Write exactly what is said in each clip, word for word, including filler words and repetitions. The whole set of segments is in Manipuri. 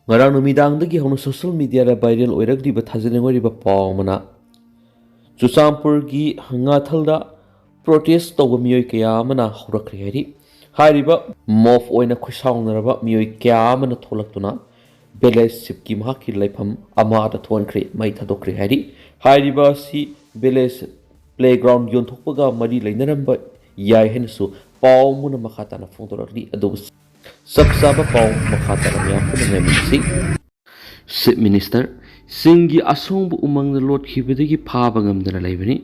ꯉꯔꯥꯡ ꯅꯨꯃꯤꯗꯥꯡꯗꯒꯤ ꯍꯧꯅ ꯁꯣꯁꯤꯌꯦꯜ ꯃꯤꯗꯤꯌꯥꯗ ꯚꯥꯏꯔꯦꯜ ꯑꯣꯏꯔꯛꯂꯤꯕ ꯊꯥꯖꯅꯤꯡꯉꯣꯏꯔꯤꯕ ꯄꯥꯎ ꯑꯃꯅ, ꯆꯨꯔꯆꯥꯟꯄꯨꯔꯒꯤ ꯉꯥꯊꯜꯗ ꯄ꯭ꯔꯣꯇꯦꯁ ꯇꯧꯕ ꯃꯤꯑꯣꯏ ꯀꯌꯥ ꯑꯃꯅ ꯍꯧꯔꯛꯈ꯭ꯔꯦ ꯍꯥꯏꯔꯤ꯫ ꯍꯥꯏꯔꯤꯕ ꯃꯣꯞ ꯑꯣꯏꯅ ꯈꯨꯠꯁꯥꯎꯅꯔꯕ ꯃꯤꯑꯣꯏ ꯀꯌꯥ ꯑꯃꯅ ꯊꯣꯛꯂꯛꯇꯨꯅ ꯚꯤꯂꯦꯖ ꯆꯤꯞꯀꯤ ꯃꯍꯥꯛꯀꯤ ꯂꯩꯐꯝ ꯑꯃꯗ ꯊꯣꯛꯍꯟꯈ꯭ꯔꯦ, ꯃꯩ ꯊꯥꯗꯣꯛꯈ꯭ꯔꯦ ꯍꯥꯏꯔꯤ꯫ ꯍꯥꯏꯔꯤꯕ ꯑꯁꯤ ꯚꯤꯂꯦꯖ ꯄ꯭ꯂꯦꯒ꯭ꯔꯥꯎꯟ ꯌꯣꯟꯊꯣꯛꯄꯒ ꯃꯔꯤ ꯂꯩꯅꯔꯝꯕ ꯌꯥꯏ ꯍꯥꯏꯅꯁꯨ ꯄꯥꯎ ꯑꯃꯅ ꯃꯈꯥ ꯇꯥꯅ ꯐꯣꯡꯗꯣꯔꯛꯂꯤ꯫ ꯑꯗꯨꯕꯨ ꯆꯞ ꯆꯥꯕ ꯄꯥꯎ ꯃꯈꯥ ꯇꯥꯅ ꯃꯌꯥꯝ ꯄꯨꯟꯅ ꯉꯥꯏꯃꯤꯟꯅꯁꯤ꯫ ꯆꯤꯞ ꯃꯤꯅꯤꯁꯇꯔ, ꯆꯤꯡꯒꯤ ꯑꯁꯣꯡꯕ ꯎꯃꯪꯗ ꯂꯣꯠꯈꯤꯕꯗꯒꯤ ꯐꯥꯕ ꯉꯝꯗꯅ ꯂꯩꯕꯅꯤ꯫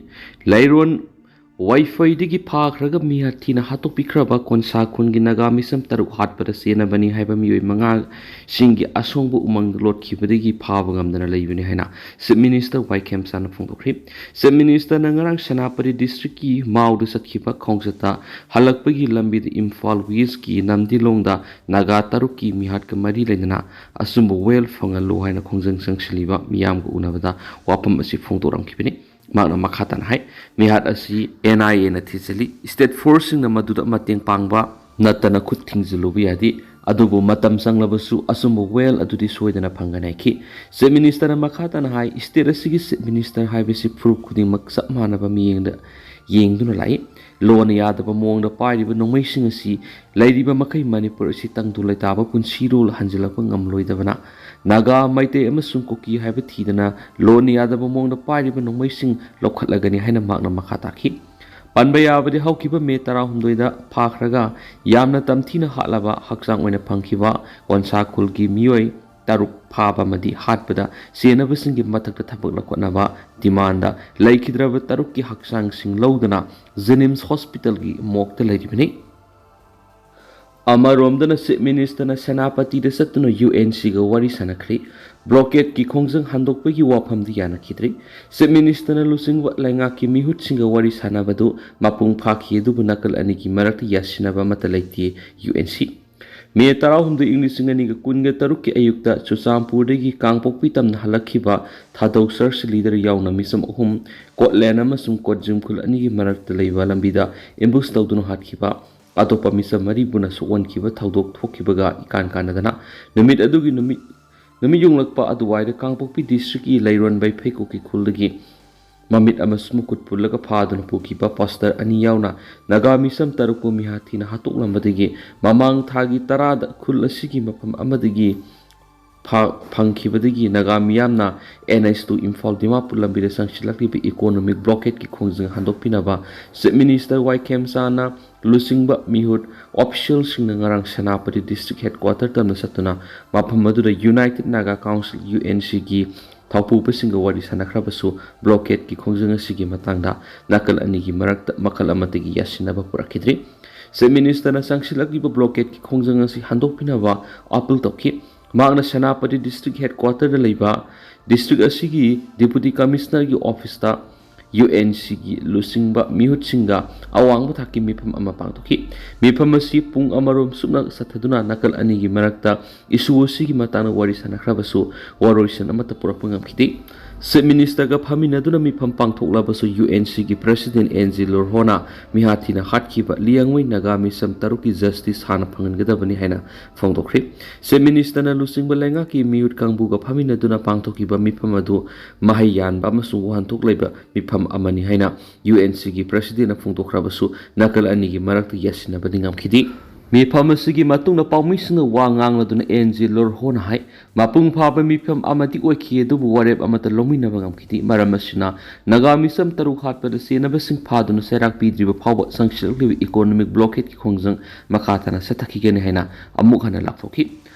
ꯂꯩꯔꯣꯟ ꯋꯥꯏꯐꯩꯗꯒꯤ ꯐꯥꯈ꯭ꯔꯒ ꯃꯤꯍꯥꯠ ꯊꯤꯅ ꯍꯥꯠꯇꯣꯛꯄꯤꯈ꯭ꯔꯕ ꯀꯣꯟꯁꯥ ꯈꯨꯟꯒꯤ ꯅꯥꯒꯥ ꯃꯤꯁꯝ ꯇꯔꯨꯛ ꯍꯥꯠꯄꯗ ꯆꯦꯟꯅꯕꯅꯤ ꯍꯥꯏꯕ ꯃꯤꯑꯣꯏ ꯃꯉꯥ ꯆꯤꯡꯒꯤ ꯑꯁꯣꯡꯕ ꯎꯃꯪꯗ ꯂꯣꯠꯈꯤꯕꯗꯒꯤ ꯐꯥꯕ ꯉꯝꯗꯅ ꯂꯩꯕꯅꯤ ꯍꯥꯏꯅ ꯆꯤꯞ ꯃꯤꯅꯤꯁꯇꯔ ꯋꯥꯏ ꯈꯦꯝꯆꯥꯟꯅ ꯐꯣꯡꯗꯣꯛꯈ꯭ꯔꯤ꯫ ꯆꯤꯞ ꯃꯤꯅꯤꯁꯇꯔꯅ ꯉꯔꯥꯡ ꯁꯦꯅꯥꯄꯇꯤ ꯗꯤꯁꯇ꯭ꯔꯤꯛꯀꯤ ꯃꯥꯎꯗ ꯆꯠꯈꯤꯕ ꯈꯣꯡꯆꯠꯇ ꯍꯜꯂꯛꯄꯒꯤ ꯂꯝꯕꯤꯗ ꯏꯝꯐꯥꯜ ꯋꯦꯁꯀꯤ ꯅꯝꯗꯤꯂꯣꯡꯗ ꯅꯥꯒꯥ ꯇꯔꯨꯛꯀꯤ ꯃꯤꯍꯥꯠꯀ ꯃꯔꯤ ꯂꯩꯅꯅ ꯑꯆꯨꯝꯕ ꯋꯥꯌꯦꯜ ꯐꯪꯍꯜꯂꯨ ꯍꯥꯏꯅ ꯈꯣꯡꯖꯪ ꯆꯪꯁꯤꯜꯂꯤꯕ ꯃꯤꯌꯥꯝꯒ ꯎꯅꯕꯗ ꯋꯥꯐꯝ ꯑꯁꯤ ꯐꯣꯡꯗꯣꯔꯝꯈꯤꯕꯅꯤ꯫ ꯃꯍꯥꯛꯅ ꯃꯈꯥ ꯇꯥꯅ ꯍꯥꯏ, ꯃꯤꯍꯥꯠ ꯑꯁꯤ ꯑꯦꯟ ꯑꯥꯏ ꯑꯦꯅ ꯊꯤꯖꯤꯜꯂꯤ꯫ ꯁ꯭ꯇꯦꯠ ꯐꯣꯔꯁꯁꯤꯡꯅ ꯃꯗꯨꯗ ꯃꯇꯦꯡ ꯄꯥꯡꯕ ꯅꯠꯇꯅ ꯈꯨꯠ ꯊꯤꯡꯖꯤꯜꯂꯨꯕ ꯌꯥꯗꯦ, ꯑꯗꯨꯕꯨ ꯃꯇꯝ ꯆꯪꯂꯕꯁꯨ ꯑꯆꯨꯝꯕ ꯋꯥꯌꯦꯜ ꯑꯗꯨꯗꯤ ꯁꯣꯏꯗꯅ ꯐꯪꯒꯅꯤ ꯍꯥꯏꯈꯤ꯫ ꯆꯤꯞ ꯃꯤꯅꯤꯁꯇꯔꯅ ꯃꯈꯥ ꯇꯥꯅ ꯍꯥꯏ, ꯁ꯭ꯇꯦꯠ ꯑꯁꯤꯒꯤ ꯆꯤꯞ ꯃꯤꯅꯤꯁꯇꯔ ꯍꯥꯏꯕꯁꯤ ꯐꯨꯔꯨꯞ ꯈꯨꯗꯤꯡꯃꯛ ꯆꯞ ꯃꯥꯟꯅꯕ ꯃꯤꯠꯌꯦꯡꯗ ꯌꯦꯡꯗꯨꯅ ꯂꯥꯛꯏ꯫ ꯂꯣꯟꯅ ꯌꯥꯗꯕ ꯃꯑꯣꯡꯗ ꯄꯥꯏꯔꯤꯕ ꯅꯣꯡꯃꯩꯁꯤꯡ ꯑꯁꯤ ꯂꯩꯔꯤꯕ ꯃꯈꯩ ꯃꯅꯤꯄꯨꯔ ꯑꯁꯤ ꯇꯪꯗꯨ ꯂꯩꯇꯥꯕ ꯄꯨꯟꯁꯤꯔꯣꯜ ꯍꯟꯖꯤꯜꯂꯛꯄ ꯉꯝꯂꯣꯏꯗꯕꯅ ꯅꯥꯒꯥ, ꯃꯩꯇꯩ ꯑꯃꯁꯨꯡ ꯀꯨꯀꯤ ꯍꯥꯏꯕ ꯊꯤꯗꯅ ꯂꯣꯟꯅ ꯌꯥꯗꯕ ꯃꯑꯣꯡꯗ ꯄꯥꯏꯔꯤꯕ ꯅꯣꯡꯃꯩꯁꯤꯡ ꯂꯧꯈꯠꯂꯒꯅꯤ ꯍꯥꯏꯅ ꯃꯍꯥꯛꯅ ꯃꯈꯥ ꯇꯥꯈꯤ꯫ ꯄꯟꯕ ꯌꯥꯕꯗꯤ ꯍꯧꯈꯤꯕ ꯃꯦ ꯇꯔꯥꯍꯨꯝꯗꯣꯏꯗ ꯐꯥꯈ꯭ꯔꯒ ꯌꯥꯝꯅ ꯇꯝꯊꯤꯅ ꯍꯥꯠꯂꯕ ꯍꯛꯆꯥꯡ ꯑꯣꯏꯅ ꯐꯪꯈꯤꯕ ꯀꯣꯟꯁꯥ ꯈꯨꯜꯒꯤ ꯃꯤꯑꯣꯏ ꯇꯔꯨꯛ ꯐꯥꯕ ꯑꯃꯗꯤ ꯍꯥꯠꯄꯗ ꯆꯦꯟꯅꯕꯁꯤꯡꯒꯤ ꯃꯊꯛꯇ ꯊꯕꯛ ꯂꯧꯈꯠꯅꯕ ꯗꯤꯃꯥꯟꯗ ꯂꯩꯈꯤꯗ꯭ꯔꯕ ꯇꯔꯨꯛꯀꯤ ꯍꯛꯆꯥꯡꯁꯤꯡ ꯂꯧꯗꯨꯅ ꯖꯦꯅꯤꯝꯁ ꯍꯣꯁꯄꯤꯇꯥꯜꯒꯤ ꯃꯣꯔꯒꯇ ꯂꯩꯔꯤꯕꯅꯤ꯫ ꯑꯃꯔꯣꯝꯗꯅ ꯆꯤꯞ ꯃꯤꯅꯤꯁꯇꯔꯅ ꯁꯦꯅꯥꯄꯇꯤꯗ ꯆꯠꯇꯨꯅ ꯌꯨ ꯑꯦꯟ ꯁꯤꯒ ꯋꯥꯔꯤ ꯁꯥꯟꯅꯈ꯭ꯔꯤ꯫ ꯕ꯭ꯂꯣꯀꯦꯠꯀꯤ ꯈꯣꯡꯖꯪ ꯍꯟꯗꯣꯛꯄꯒꯤ ꯋꯥꯐꯝꯗꯤ ꯌꯥꯅꯈꯤꯗ꯭ꯔꯤ꯫ ꯆꯤꯞ ꯃꯤꯅꯤꯁꯇꯔꯅ ꯂꯨꯆꯤꯡꯕ ꯂꯩꯉꯥꯛꯀꯤ ꯃꯤꯍꯨꯠꯁꯤꯡꯒ ꯋꯥꯔꯤ ꯁꯥꯟꯅꯕꯗꯨ ꯃꯄꯨꯡ ꯐꯥꯈꯤ, ꯑꯗꯨꯕꯨ ꯅꯥꯀꯜ ꯑꯅꯤꯒꯤ ꯃꯔꯛꯇ ꯌꯥꯁꯤꯟꯅꯕ ꯑꯃꯠꯇ ꯂꯩꯇꯦ ꯌꯨ ꯑꯦꯟ ꯁꯤ꯫ ꯃꯦ ꯇꯔꯥꯍꯨꯝꯗꯣꯏ, ꯏꯪ ꯂꯤꯁꯤꯡ ꯑꯅꯤꯒ ꯀꯨꯟꯒ ꯇꯔꯨꯛꯀꯤ ꯑꯌꯨꯛꯇ ꯆꯨꯔꯆꯥꯟꯄꯨꯔꯗꯒꯤ ꯀꯥꯡꯄꯣꯛꯄꯤ ꯇꯝꯅ ꯍꯜꯂꯛꯈꯤꯕ ꯊꯥꯗꯧ ꯆꯔꯆ ꯂꯤꯗꯔ ꯌꯥꯎꯅ ꯃꯤꯆꯝ ꯑꯍꯨꯝ ꯀꯣꯠꯂꯦꯟ ꯑꯃꯁꯨꯡ ꯀꯣꯠꯖꯤꯝ ꯈꯨꯜ ꯑꯅꯤꯒꯤ ꯃꯔꯛꯇ ꯂꯩꯕ ꯂꯝꯕꯤꯗ ꯑꯦꯝꯕꯨꯁ ꯇꯧꯗꯨꯅ ꯍꯥꯠꯈꯤꯕ ꯑꯇꯣꯞꯄ ꯃꯤꯆꯝ ꯃꯔꯤꯕꯨꯅ ꯁꯣꯛꯍꯟꯈꯤꯕ ꯊꯧꯗꯣꯛ ꯊꯣꯛꯈꯤꯕꯒ ꯏꯀꯥꯟ ꯀꯥꯟꯅꯗꯅ ꯅꯨꯃꯤꯠ ꯑꯗꯨꯒꯤ ꯅꯨꯃꯤꯠ ꯅꯨꯃꯤꯠ ꯌꯨꯡꯂꯛꯄ ꯑꯗꯨꯋꯥꯏꯗ ꯀꯥꯡꯄꯣꯛꯄꯤ ꯗꯤꯁꯇ꯭ꯔꯤꯛꯀꯤ ꯂꯩꯔꯣꯟ ꯕꯩꯐꯩ ꯀꯨꯀꯤ ꯈꯨꯜꯗꯒꯤ ꯃꯃꯤꯠ ꯑꯃꯁꯨꯡ ꯃꯈꯨꯠ ꯄꯨꯜꯂꯒ ꯐꯥꯗꯨꯅ ꯄꯨꯈꯤꯕ ꯄꯥꯁꯇꯔ ꯑꯅꯤ ꯌꯥꯎꯅ ꯅꯥꯒꯥ ꯃꯤꯆꯝ ꯇꯔꯨꯛꯄꯨ ꯃꯤꯍꯥꯊꯤꯅ ꯍꯥꯠꯇꯣꯛꯂꯝꯕꯗꯒꯤ ꯃꯃꯥꯡ ꯊꯥꯒꯤ ꯇꯔꯥꯗ ꯈꯨꯜ ꯑꯁꯤꯒꯤ ꯃꯐꯝ ꯑꯃꯗꯒꯤ ꯐ-, ꯐꯪꯈꯤꯕꯗꯒꯤ ꯅꯥꯒꯥ ꯃꯤꯌꯥꯝꯅ N H two Imphal Dimapur ꯂꯝꯕꯤꯗ ꯆꯪꯁꯤꯜꯂꯛꯂꯤꯕ ꯏꯀꯣꯅꯣꯃꯤꯛ ꯕ꯭ꯂꯣꯀꯦꯠꯀꯤ ꯈꯣꯡꯖꯪ ꯍꯟꯗꯣꯛꯄꯤꯅꯕ ꯆꯤꯐ ꯃꯤꯅꯤꯁꯇꯔ ꯋꯥꯏ ꯈꯦꯝꯆꯥꯅ ꯂꯨꯆꯤꯡꯕ ꯃꯤꯍꯨꯠ ꯑꯣꯐꯤꯁꯤꯌꯦꯜꯁꯤꯡꯅ ꯉꯔꯥꯡ ꯁꯦꯅꯥꯄꯇꯤ ꯗꯤꯁꯇ꯭ꯔꯤꯛ ꯍꯦꯗꯀ꯭ꯋꯥꯇꯔ ꯇꯝꯅ ꯆꯠꯇꯨꯅ ꯃꯐꯝ ꯑꯗꯨꯗ united Naga council, U N ꯁꯤꯒꯤ ꯊꯧꯄꯨꯕꯁꯤꯡꯒ ꯋꯥꯔꯤ ꯁꯥꯟꯅꯈ꯭ꯔꯕꯁꯨ ꯕ꯭ꯂꯣꯀꯦꯠꯀꯤ ꯈꯣꯡꯖꯪ ꯑꯁꯤꯒꯤ ꯃꯇꯥꯡꯗ ꯅꯥꯀꯜ ꯑꯅꯤꯒꯤ ꯃꯔꯛꯇ ꯃꯈꯜ ꯑꯃꯠꯇꯒꯤ ꯌꯥꯁꯤꯟꯅꯕ ꯄꯨꯔꯛꯈꯤꯗ꯭ꯔꯤ꯫ ꯆꯤꯐ ꯃꯤꯅꯤꯁꯇꯔꯅ ꯆꯪꯁꯤꯜꯂꯛꯂꯤꯕ ꯕ꯭ꯂꯣꯀꯦꯠꯀꯤ ꯈꯣꯡꯖꯪ ꯑꯁꯤ ꯍꯟꯗꯣꯛꯄꯤꯅꯕ ꯑꯥꯄꯤꯜ ꯇꯧꯈꯤ꯫ ꯃꯍꯥꯛꯅ ꯁꯦꯅꯥꯄꯇꯤ ꯗꯤꯁꯇ꯭ꯔꯤꯛ ꯍꯦꯗꯀ꯭ꯋꯥꯇꯔꯗ ꯂꯩꯕ ꯗꯤꯁꯇ꯭ꯔꯤꯛ ꯑꯁꯤꯒꯤ ꯗꯤꯄꯨꯇꯤ ꯀꯃꯤꯁꯅꯔꯒꯤ ꯑꯣꯐꯤꯁꯇ ꯌꯨ ꯑꯦꯟ ꯁꯤꯒꯤ ꯂꯨꯆꯤꯡꯕ ꯃꯤꯍꯨꯠꯁꯤꯡꯒ ꯑꯋꯥꯡꯕ ꯊꯥꯛꯀꯤ ꯃꯤꯐꯝ ꯑꯃ ꯄꯥꯡꯊꯣꯛꯈꯤ꯫ ꯃꯤꯐꯝ ꯑꯁꯤ ꯄꯨꯡ ꯑꯃꯔꯣꯝ ꯁꯨꯞꯅ ꯆꯠꯊꯗꯨꯅ ꯅꯥꯀꯜ ꯑꯅꯤꯒꯤ ꯃꯔꯛꯇ ꯏꯁꯨ ꯑꯁꯤꯒꯤ ꯃꯇꯥꯡꯗ ꯋꯥꯔꯤ ꯁꯥꯟꯅꯈ꯭ꯔꯕꯁꯨ ꯋꯥꯔꯣꯏꯁꯤꯟ ꯑꯃꯠꯇ ꯄꯨꯔꯛꯄ ꯉꯝꯈꯤꯗꯦ꯫ ꯆꯤꯐ ꯃꯤꯅꯤꯁꯇꯔꯒ ꯐꯝꯃꯤꯟꯅꯗꯨꯅ ꯃꯤꯐꯝ ꯄꯥꯡꯊꯣꯛꯂꯕꯁꯨ ꯌꯨ ꯑꯦꯟ ꯁꯤꯒꯤ ꯄ꯭ꯔꯦꯁꯤꯗꯦꯟ ꯑꯦꯟ ꯖꯤ ꯂꯣꯔꯍꯣꯅ ꯃꯤꯍꯥꯊꯤꯅ ꯍꯥꯠꯈꯤꯕ ꯂꯤꯌꯥꯡꯃꯩ ꯅꯥꯒꯥ ꯃꯤꯆꯝ ꯇꯔꯨꯛꯀꯤ ꯖꯁꯇꯤꯁ ꯍꯥꯟꯅ ꯐꯪꯍꯟꯒꯗꯕꯅꯤ ꯍꯥꯏꯅ ꯐꯣꯡꯗꯣꯛꯈ꯭ꯔꯦ꯫ ꯆꯤꯐ ꯃꯤꯅꯤꯁꯇꯔꯅ ꯂꯨꯆꯤꯡꯕ ꯂꯩꯉꯥꯛꯀꯤ ꯃꯤꯍꯨꯠ ꯀꯥꯡꯕꯨꯒ ꯐꯝꯃꯤꯟꯅꯗꯨꯅ ꯄꯥꯡꯊꯣꯛꯈꯤꯕ ꯃꯤꯐꯝ ꯑꯗꯨ ꯃꯍꯩ ꯌꯥꯟꯕ ꯑꯃꯁꯨꯡ ꯋꯥꯍꯟꯊꯣꯛ ꯂꯩꯕ ꯃꯤꯐꯝ ꯑꯃꯅꯤ ꯍꯥꯏꯅ ꯌꯨ ꯑꯦꯟ ꯁꯤꯒꯤ ꯄ꯭ꯔꯦꯁꯤꯗꯦꯟꯅ ꯐꯣꯡꯗꯣꯛꯈ꯭ꯔꯕꯁꯨ ꯅꯥꯀꯜ ꯑꯅꯤꯒꯤ ꯃꯔꯛꯇ ꯌꯥꯁꯤꯟꯅꯕꯗꯤ ꯉꯝꯈꯤꯗꯦ꯫ ꯃꯤꯐꯝ ꯑꯁꯤꯒꯤ ꯃꯇꯨꯡꯗ ꯄꯥꯎꯃꯤꯁꯤꯡꯅ ꯋꯥ ꯉꯥꯡꯂꯗꯨꯅ ꯑꯦꯟ ꯖꯤ ꯂꯣꯔꯍꯣꯅ ꯍꯥꯏ, ꯃꯄꯨꯡ ꯐꯥꯕ ꯃꯤꯐꯝ ꯑꯃꯗꯤ ꯑꯣꯏꯈꯤ, ꯑꯗꯨꯕꯨ ꯋꯥꯔꯦꯞ ꯑꯃꯠꯇ ꯂꯧꯃꯤꯟꯅꯕ ꯉꯝꯈꯤꯗꯦ꯫ ꯃꯔꯝ ꯑꯁꯤꯅ ꯅꯥꯒꯥ ꯃꯤꯆꯝ ꯇꯔꯨꯛ ꯍꯥꯠꯄꯗ ꯆꯦꯟꯅꯕꯁꯤꯡ ꯐꯥꯗꯨꯅ ꯆꯩꯔꯥꯛ ꯄꯤꯗ꯭ꯔꯤꯕ ꯐꯥꯎꯕ ꯆꯪꯁꯤꯜꯂꯛꯂꯤꯕ ꯏꯀꯣꯅꯣꯃꯤꯛ ꯕ꯭ꯂꯣꯀꯦꯠꯀꯤ ꯈꯣꯡꯖꯪ ꯃꯈꯥ ꯇꯥꯅ ꯆꯠꯊꯈꯤꯒꯅꯤ ꯍꯥꯏꯅ ꯑꯃꯨꯛ ꯍꯟꯅ ꯂꯥꯎꯊꯣꯛꯈꯤ꯫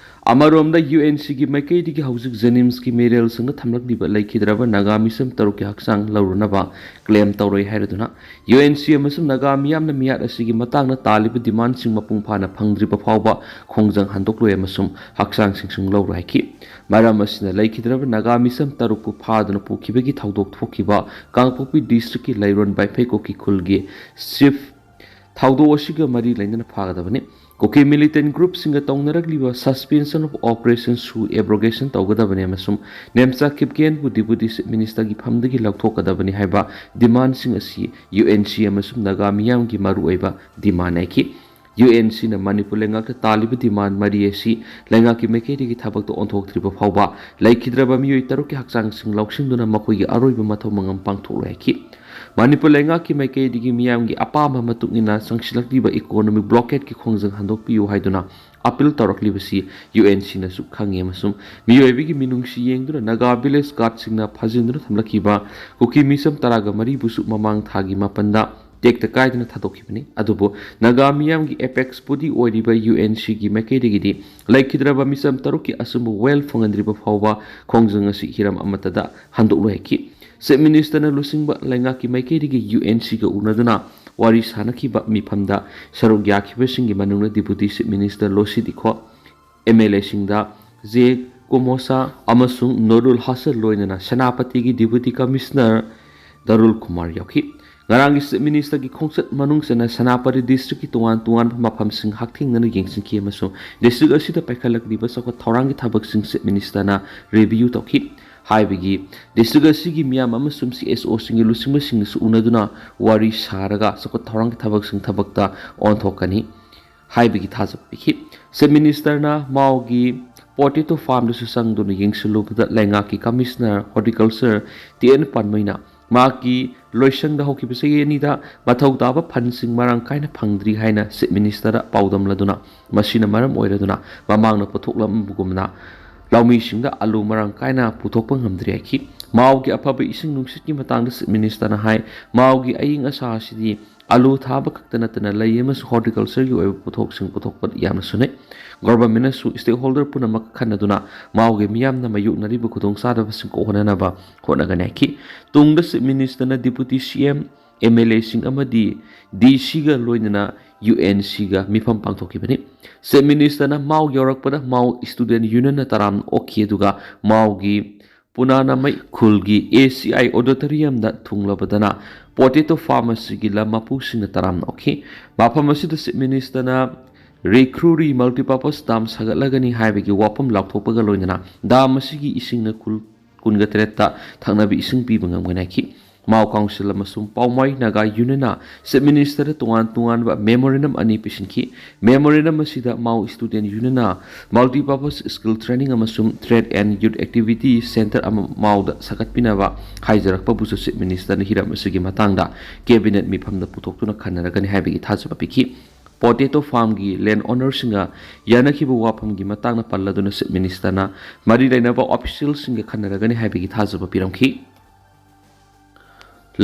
ꯑꯃꯔꯣꯝꯗ ꯌꯨ ꯑꯦꯟ ꯁꯤꯒꯤ ꯃꯥꯏꯀꯩꯗꯒꯤ ꯍꯧꯖꯤꯛ ꯖꯦꯅꯤꯝꯁꯀꯤ ꯃꯦꯔꯦꯜꯁꯤꯡꯗ ꯊꯝꯂꯛꯂꯤꯕ ꯂꯩꯈꯤꯗ꯭ꯔꯕ ꯅꯥꯒꯥ ꯃꯤꯆꯝ ꯇꯔꯨꯛꯀꯤ ꯍꯛꯆꯥꯡ ꯂꯧꯔꯨꯅꯕ ꯀ꯭ꯂꯦꯝ ꯇꯧꯔꯣꯏ ꯍꯥꯏꯔꯗꯨꯅ ꯌꯨ ꯑꯦꯟ ꯁꯤ ꯑꯃꯁꯨꯡ ꯅꯥꯒꯥ ꯃꯤꯌꯥꯝꯅ ꯃꯤꯍꯥꯠ ꯑꯁꯤꯒꯤ ꯃꯇꯥꯡꯗ ꯇꯥꯜꯂꯤꯕ ꯗꯤꯃꯥꯟꯁꯤꯡ ꯃꯄꯨꯡ ꯐꯥꯅ ꯐꯪꯗ꯭ꯔꯤꯕ ꯐꯥꯎꯕ ꯈꯣꯡꯖꯪ ꯍꯟꯗꯣꯛꯂꯣꯏ ꯑꯃꯁꯨꯡ ꯍꯛꯆꯥꯡꯁꯤꯡꯁꯨ ꯂꯧꯔꯣꯏ ꯍꯥꯏꯈꯤ꯫ ꯃꯔꯝ ꯑꯁꯤꯅ ꯂꯩꯈꯤꯗ꯭ꯔꯕ ꯅꯥꯒꯥ ꯃꯤꯆꯝ ꯇꯔꯨꯛꯄꯨ ꯐꯥꯗꯨꯅ ꯄꯨꯈꯤꯕꯒꯤ ꯊꯧꯗꯣꯛ ꯊꯣꯛꯈꯤꯕ ꯀꯥꯡꯄꯣꯛꯄꯤ ꯗꯤꯁꯇ꯭ꯔꯤꯛꯀꯤ ꯂꯩꯔꯣꯟ ꯕꯥꯏꯐꯩ ꯀꯨꯀꯤ ꯈꯨꯜꯒꯤ ꯆꯤꯐ ꯊꯧꯗꯣꯛ ꯑꯁꯤꯒ ꯃꯔꯤ ꯂꯩꯅꯅ ꯐꯥꯒꯗꯕꯅꯤ꯫ ꯀꯨꯀꯤ ꯃꯤꯂꯤꯇꯦꯟ ꯒ꯭ꯔꯨꯞꯁꯤꯡꯒ ꯇꯧꯅꯔꯛꯂꯤꯕ ꯁꯁꯄꯦꯟꯁꯟ ꯑꯣꯐ ꯑꯣꯄꯔꯦꯁꯟ ꯁꯨ ꯑꯦꯕ꯭ꯔꯣꯒꯦꯁꯟ ꯇꯧꯒꯗꯕꯅꯤ ꯑꯃꯁꯨꯡ ꯅꯦꯝꯆꯥ ꯀꯤꯞꯒꯦꯟꯕꯨ ꯗꯤꯄꯨꯇꯤ ꯆꯤꯐ ꯃꯤꯅꯤꯁꯇꯔꯒꯤ ꯐꯝꯗꯒꯤ ꯂꯧꯊꯣꯛꯀꯗꯕꯅꯤ ꯍꯥꯏꯕ ꯗꯤꯃꯥꯟꯁꯤꯡ ꯑꯁꯤ ꯌꯨ ꯑꯦꯟ ꯁꯤ ꯑꯃꯁꯨꯡ ꯅꯥꯒꯥ ꯃꯤꯌꯥꯝꯒꯤ ꯃꯔꯨꯑꯣꯏꯕ ꯗꯤꯃꯥꯟ ꯍꯥꯏꯈꯤ꯫ ꯌꯨ ꯑꯦꯟ ꯁꯤꯅ ꯃꯅꯤꯄꯨꯔ ꯂꯩꯉꯥꯛꯇ ꯇꯥꯜꯂꯤꯕ demand ꯃꯔꯤ ꯑꯁꯤ ꯂꯩꯉꯥꯛꯀꯤ ꯃꯥꯏꯀꯩꯗꯒꯤ ꯊꯕꯛꯇ ꯑꯣꯟꯊꯣꯛꯇ꯭ꯔꯤꯕ ꯐꯥꯎꯕ ꯂꯩꯈꯤꯗ꯭ꯔꯕ ꯃꯤꯑꯣꯏ ꯇꯔꯨꯛꯀꯤ ꯍꯛꯆꯥꯡꯁꯤꯡ ꯂꯧꯁꯤꯟꯗꯨꯅ ꯃꯈꯣꯏꯒꯤ ꯑꯔꯣꯏꯕ ꯃꯊꯧ ꯃꯉꯝ ꯄꯥꯡꯊꯣꯛꯂꯣꯏ ꯍꯥꯏꯈꯤ꯫ ꯃꯅꯤꯄꯨꯔ ꯂꯩꯉꯥꯛꯀꯤ ꯃꯥꯏꯀꯩꯗꯒꯤ ꯃꯤꯌꯥꯝꯒꯤ ꯑꯄꯥꯝꯕ ꯃꯇꯨꯡ ꯏꯟꯅ ꯆꯪꯁꯤꯜꯂꯛꯂꯤꯕ economic blockade ꯀꯤ ꯈꯣꯡꯖꯪ ꯍꯟꯗꯣꯛꯄꯤꯌꯨ ꯍꯥꯏꯗꯨꯅ appeal ꯇꯧꯔꯛꯂꯤꯕꯁꯤ ꯌꯨ ꯑꯦꯟ ꯁꯤꯅꯁꯨ ꯈꯪꯉꯤ ꯑꯃꯁꯨꯡ ꯃꯤꯑꯣꯏꯕꯒꯤ ꯃꯤꯅꯨꯡꯁꯤ ꯌꯦꯡꯗꯨꯅ ꯅꯥꯒꯥ village guard ꯁꯤꯡꯅ ꯐꯥꯖꯤꯟꯗꯨꯅ ꯊꯝꯂꯛꯈꯤꯕ ꯀꯨꯀꯤ ꯃꯤꯆꯝ ꯇꯔꯥꯒ ꯃꯔꯤꯕꯨꯁꯨ ꯃꯃꯥꯡ ꯊꯥꯒꯤ ꯃꯥꯄꯟꯗ ꯇꯦꯛꯇ ꯀꯥꯏꯗꯅ ꯊꯥꯗꯣꯛꯈꯤꯕꯅꯤ꯫ ꯑꯗꯨꯕꯨ ꯅꯥꯒꯥ ꯃꯤꯌꯥꯝꯒꯤ apex body ꯑꯣꯏꯔꯤꯕ ꯌꯨ ꯑꯦꯟ ꯁꯤꯒꯤ ꯃꯥꯏꯀꯩꯗꯒꯤꯗꯤ ꯂꯩꯈꯤꯗ꯭ꯔꯕ ꯃꯤꯆꯝ ꯇꯔꯨꯛꯀꯤ ꯑꯆꯨꯝꯕ ꯋꯥꯌꯦꯜ ꯐꯪꯍꯟꯗ꯭ꯔꯤꯕ ꯐꯥꯎꯕ ꯈꯣꯡꯖꯪ ꯑꯁꯤ ꯍꯤꯔꯝ ꯑꯃꯠꯇꯗ ꯍꯟꯗꯣꯛꯂꯣꯏ ꯍꯥꯏꯈꯤ꯫ Chief Minister ꯅ ꯂꯨꯆꯤꯡꯕ ꯂꯩꯉꯥꯛꯀꯤ ꯃꯥꯏꯀꯩꯗꯒꯤ ꯌꯨ ꯑꯦꯟ ꯁꯤꯒ ꯎꯅꯗꯨꯅ ꯋꯥꯔꯤ ꯁꯥꯅꯈꯤꯕ ꯃꯤꯐꯝꯗ ꯁꯔꯨꯛ ꯌꯥꯈꯤꯕꯁꯤꯡꯒꯤ ꯃꯅꯨꯡꯗ Deputy Chief Minister ꯂꯣꯁꯤꯠ ꯏꯈꯣ, ꯑꯦꯝ ꯑꯦꯜ ꯑꯦꯁꯤꯡꯗ ꯖꯦ ꯀꯣꯃꯣꯁꯥ ꯑꯃꯁꯨꯡ ꯅꯨꯔꯨꯜ ꯍꯁꯟ ꯂꯣꯏꯅꯅ ꯁꯦꯅꯥꯄꯇꯤꯒꯤ Deputy Commissioner ꯗꯔꯨꯜ ꯀꯨꯃꯥꯔ ꯌꯥꯎꯈꯤ꯫ ꯉꯔꯥꯡꯒꯤ Chief Minister ꯒꯤ ꯈꯣꯡꯆꯠ ꯃꯅꯨꯡ ꯆꯟꯅ ꯁꯦꯅꯥꯄꯇꯤ district ꯀꯤ ꯇꯣꯉꯥꯟ ꯇꯣꯉꯥꯟꯕ ꯃꯐꯝꯁꯤꯡ ꯍꯛꯊꯦꯡꯅꯅ ꯌꯦꯡꯁꯤꯟꯈꯤ ꯑꯃꯁꯨꯡ district ꯑꯁꯤꯗ ꯄꯥꯏꯈꯠꯂꯛꯂꯤꯕ ꯆꯥꯎꯈꯠ ꯊꯧꯔꯥꯡꯒꯤ ꯊꯕꯛꯁꯤꯡ Chief Minister ꯅ review ꯇꯧꯈꯤ꯫ ꯍꯥꯏꯕꯒꯤ district ꯑꯁꯤꯒꯤ ꯃꯤꯌꯥꯝ ꯑꯃꯁꯨꯡ C S O ꯁꯤꯡꯒꯤ ꯂꯨꯆꯤꯡꯕꯁꯤꯡꯒꯁꯨ ꯎꯅꯗꯨꯅ ꯋꯥꯔꯤ ꯁꯥꯔꯒ ꯆꯥꯎꯈꯠ ꯊꯧꯔꯥꯡꯒꯤ ꯊꯕꯛꯁꯤꯡ ꯊꯕꯛꯇ ꯑꯣꯟꯊꯣꯛꯀꯅꯤ ꯍꯥꯏꯕꯒꯤ ꯊꯥꯖꯕ ꯄꯤꯈꯤ꯫ Chief Minister ꯅ ꯃꯥꯎꯒꯤ potato farm ꯗꯁꯨ ꯆꯪꯗꯨꯅ ꯌꯦꯡꯁꯤꯜꯂꯨꯕꯗ ꯂꯩꯉꯥꯛꯀꯤ Commissioner Horticulture ꯇꯤ ꯑꯦꯟ ꯄꯥꯟꯃꯩꯅ ꯃꯍꯥꯛꯀꯤ ꯂꯣꯏꯁꯪꯗ ꯍꯧꯈꯤꯕ ꯆꯍꯤ ꯑꯅꯤꯗ ꯃꯊꯧ ꯇꯥꯕ fund ꯁꯤꯡ ꯃꯔꯥꯡ ꯀꯥꯏꯅ ꯐꯪꯗ꯭ꯔꯤ ꯍꯥꯏꯅ Chief Minister ꯗ ꯄꯥꯎꯗꯝꯂꯗꯨꯅ, ꯃꯁꯤꯅ ꯃꯔꯝ ꯑꯣꯏꯔꯗꯨꯅ ꯃꯃꯥꯡꯗ ꯄꯨꯊꯣꯛꯂꯝꯕꯒꯨꯝꯅ ꯂꯧꯃꯤꯁꯤꯡꯗ ꯑꯂꯨ ꯃꯔꯥꯡ ꯀꯥꯏꯅ ꯄꯨꯊꯣꯛꯄ ꯉꯝꯗ꯭ꯔꯤ ꯍꯥꯏꯈꯤ꯫ ꯃꯥꯎꯒꯤ ꯑꯐꯕ ꯏꯁꯤꯡ ꯅꯨꯡꯁꯤꯠꯀꯤ ꯃꯇꯥꯡꯗ Chief Minister ꯅ ꯍꯥꯏ, ꯃꯥꯎꯒꯤ ꯑꯏꯪ ꯑꯁꯥ ꯑꯁꯤꯗꯤ ꯑꯂꯨ ꯊꯥꯕ ꯈꯛꯇ ꯅꯠꯇꯅ ꯂꯩ ꯑꯃꯁꯨꯡ horticulture ꯒꯤ ꯑꯣꯏꯕ ꯄꯣꯠꯊꯣꯛꯁꯤꯡ ꯄꯨꯊꯣꯛꯄ ꯌꯥꯝꯅ ꯁꯨꯅꯩ꯫ Government ꯅꯁꯨ stakeholder ꯄꯨꯝꯅꯃꯛ ꯈꯟꯅꯗꯨꯅ ꯃꯥꯎꯒꯤ ꯃꯤꯌꯥꯝꯅ ꯃꯥꯌꯣꯛꯅꯔꯤꯕ ꯈꯨꯗꯣꯡꯆꯥꯗꯕꯁꯤꯡ ꯀꯣꯛꯍꯟꯅꯅꯕ ꯍꯣꯠꯅꯒꯅꯤ ꯍꯥꯏꯈꯤ꯫ ꯇꯨꯡꯗ Chief Minister ꯅ Deputy C M, M L A ꯁꯤꯡ ꯑꯃꯗꯤ D C ꯒ ꯂꯣꯏꯅꯅ U N C ꯒ ꯃꯤꯐꯝ ꯄꯥꯡꯊꯣꯛꯈꯤꯕꯅꯤ꯫ Chief Minister ꯅ ꯃꯥꯎ ꯌꯧꯔꯛꯄꯗ ꯃꯥꯎ Student Union ꯅ ꯇꯔꯥꯝꯅ ꯑꯣꯛꯈꯤ, ꯑꯗꯨꯒ ꯃꯥꯎꯒꯤ ꯄꯨꯅꯥꯅꯃꯩ ꯈꯨꯜꯒꯤ A C I auditorium the ꯊꯨꯡꯂꯕꯗꯅ potato farm ꯑꯁꯤꯒꯤ ꯂꯝ ꯃꯄꯨꯁꯤꯡꯅ ꯇꯔꯥꯝꯅ ꯑꯣꯛꯈꯤ꯫ ꯃꯐꯝ ꯑꯁꯤꯗ Chief Minister ꯅ ꯔꯤꯈ꯭ꯔꯨꯔꯤ multipurpose dam ꯁꯥꯒꯠꯂꯒꯅꯤ ꯍꯥꯏꯕꯒꯤ ꯋꯥꯐꯝ ꯂꯥꯎꯊꯣꯛꯄꯒ ꯂꯣꯏꯅꯅ dam ꯑꯁꯤꯒꯤ ꯏꯁꯤꯡꯅ ꯈꯨꯜ ꯀꯨꯟꯒ ꯇꯔꯦꯠꯇ ꯊꯛꯅꯕ ꯏꯁꯤꯡ ꯄꯤꯕ ꯉꯝꯒꯅꯤ ꯍꯥꯏꯈꯤ꯫ ꯃꯥꯎ ꯀꯥꯎꯟꯁꯤꯜ ꯑꯃꯁꯨꯡ ꯄꯥꯎꯃꯥꯏ ꯅꯥꯒꯥ ꯌꯨꯅꯤꯌꯟꯅ ꯆꯤꯐ ꯃꯤꯅꯤꯁꯇꯔꯗ ꯇꯣꯉꯥꯟ ꯇꯣꯉꯥꯟꯕ ꯃꯦꯃꯣꯔꯦꯟꯗꯝ ꯑꯅꯤ ꯄꯤꯁꯤꯟꯈꯤ꯫ ꯃꯦꯃꯣꯔꯦꯟꯗꯝ ꯑꯁꯤꯗ ꯃꯥꯎ ꯁ꯭ꯇꯨꯗꯦꯟꯠ ꯌꯨꯅꯤꯌꯟꯅ multipurpose skill training ꯑꯃꯁꯨꯡ trade and youth activity centre ꯑꯃ ꯃꯥꯎꯗ ꯁꯥꯒꯠꯄꯤꯅꯕ ꯍꯥꯏꯖꯔꯛꯄꯕꯨꯁꯨ ꯆꯤꯐ ꯃꯤꯅꯤꯁꯇꯔꯅ ꯍꯤꯔꯝ ꯑꯁꯤꯒꯤ ꯃꯇꯥꯡꯗ ꯀꯦꯕꯤꯅꯦꯠ ꯃꯤꯐꯝꯗ ꯄꯨꯊꯣꯛꯇꯨꯅ ꯈꯟꯅꯔꯒꯅꯤ ꯍꯥꯏꯕꯒꯤ ꯊꯥꯖꯕ ꯄꯤꯈꯤ꯫ ꯄꯣꯇꯦꯇꯣ ꯐꯥꯔꯝꯒꯤ ꯂꯦꯟ ꯑꯣꯅꯔꯁꯤꯡꯒ ꯌꯥꯅꯈꯤꯕ ꯋꯥꯐꯝꯒꯤ ꯃꯇꯥꯡꯗ ꯄꯜꯂꯗꯨꯅ ꯆꯤꯐ ꯃꯤꯅꯤꯁꯇꯔꯅ ꯃꯔꯤ ꯂꯩꯅꯕ ꯑꯣꯐꯤꯁꯤꯌꯦꯜꯁꯤꯡꯒ ꯈꯟꯅꯔꯒꯅꯤ ꯍꯥꯏꯕꯒꯤ ꯊꯥꯖꯕ ꯄꯤꯔꯝꯈꯤ꯫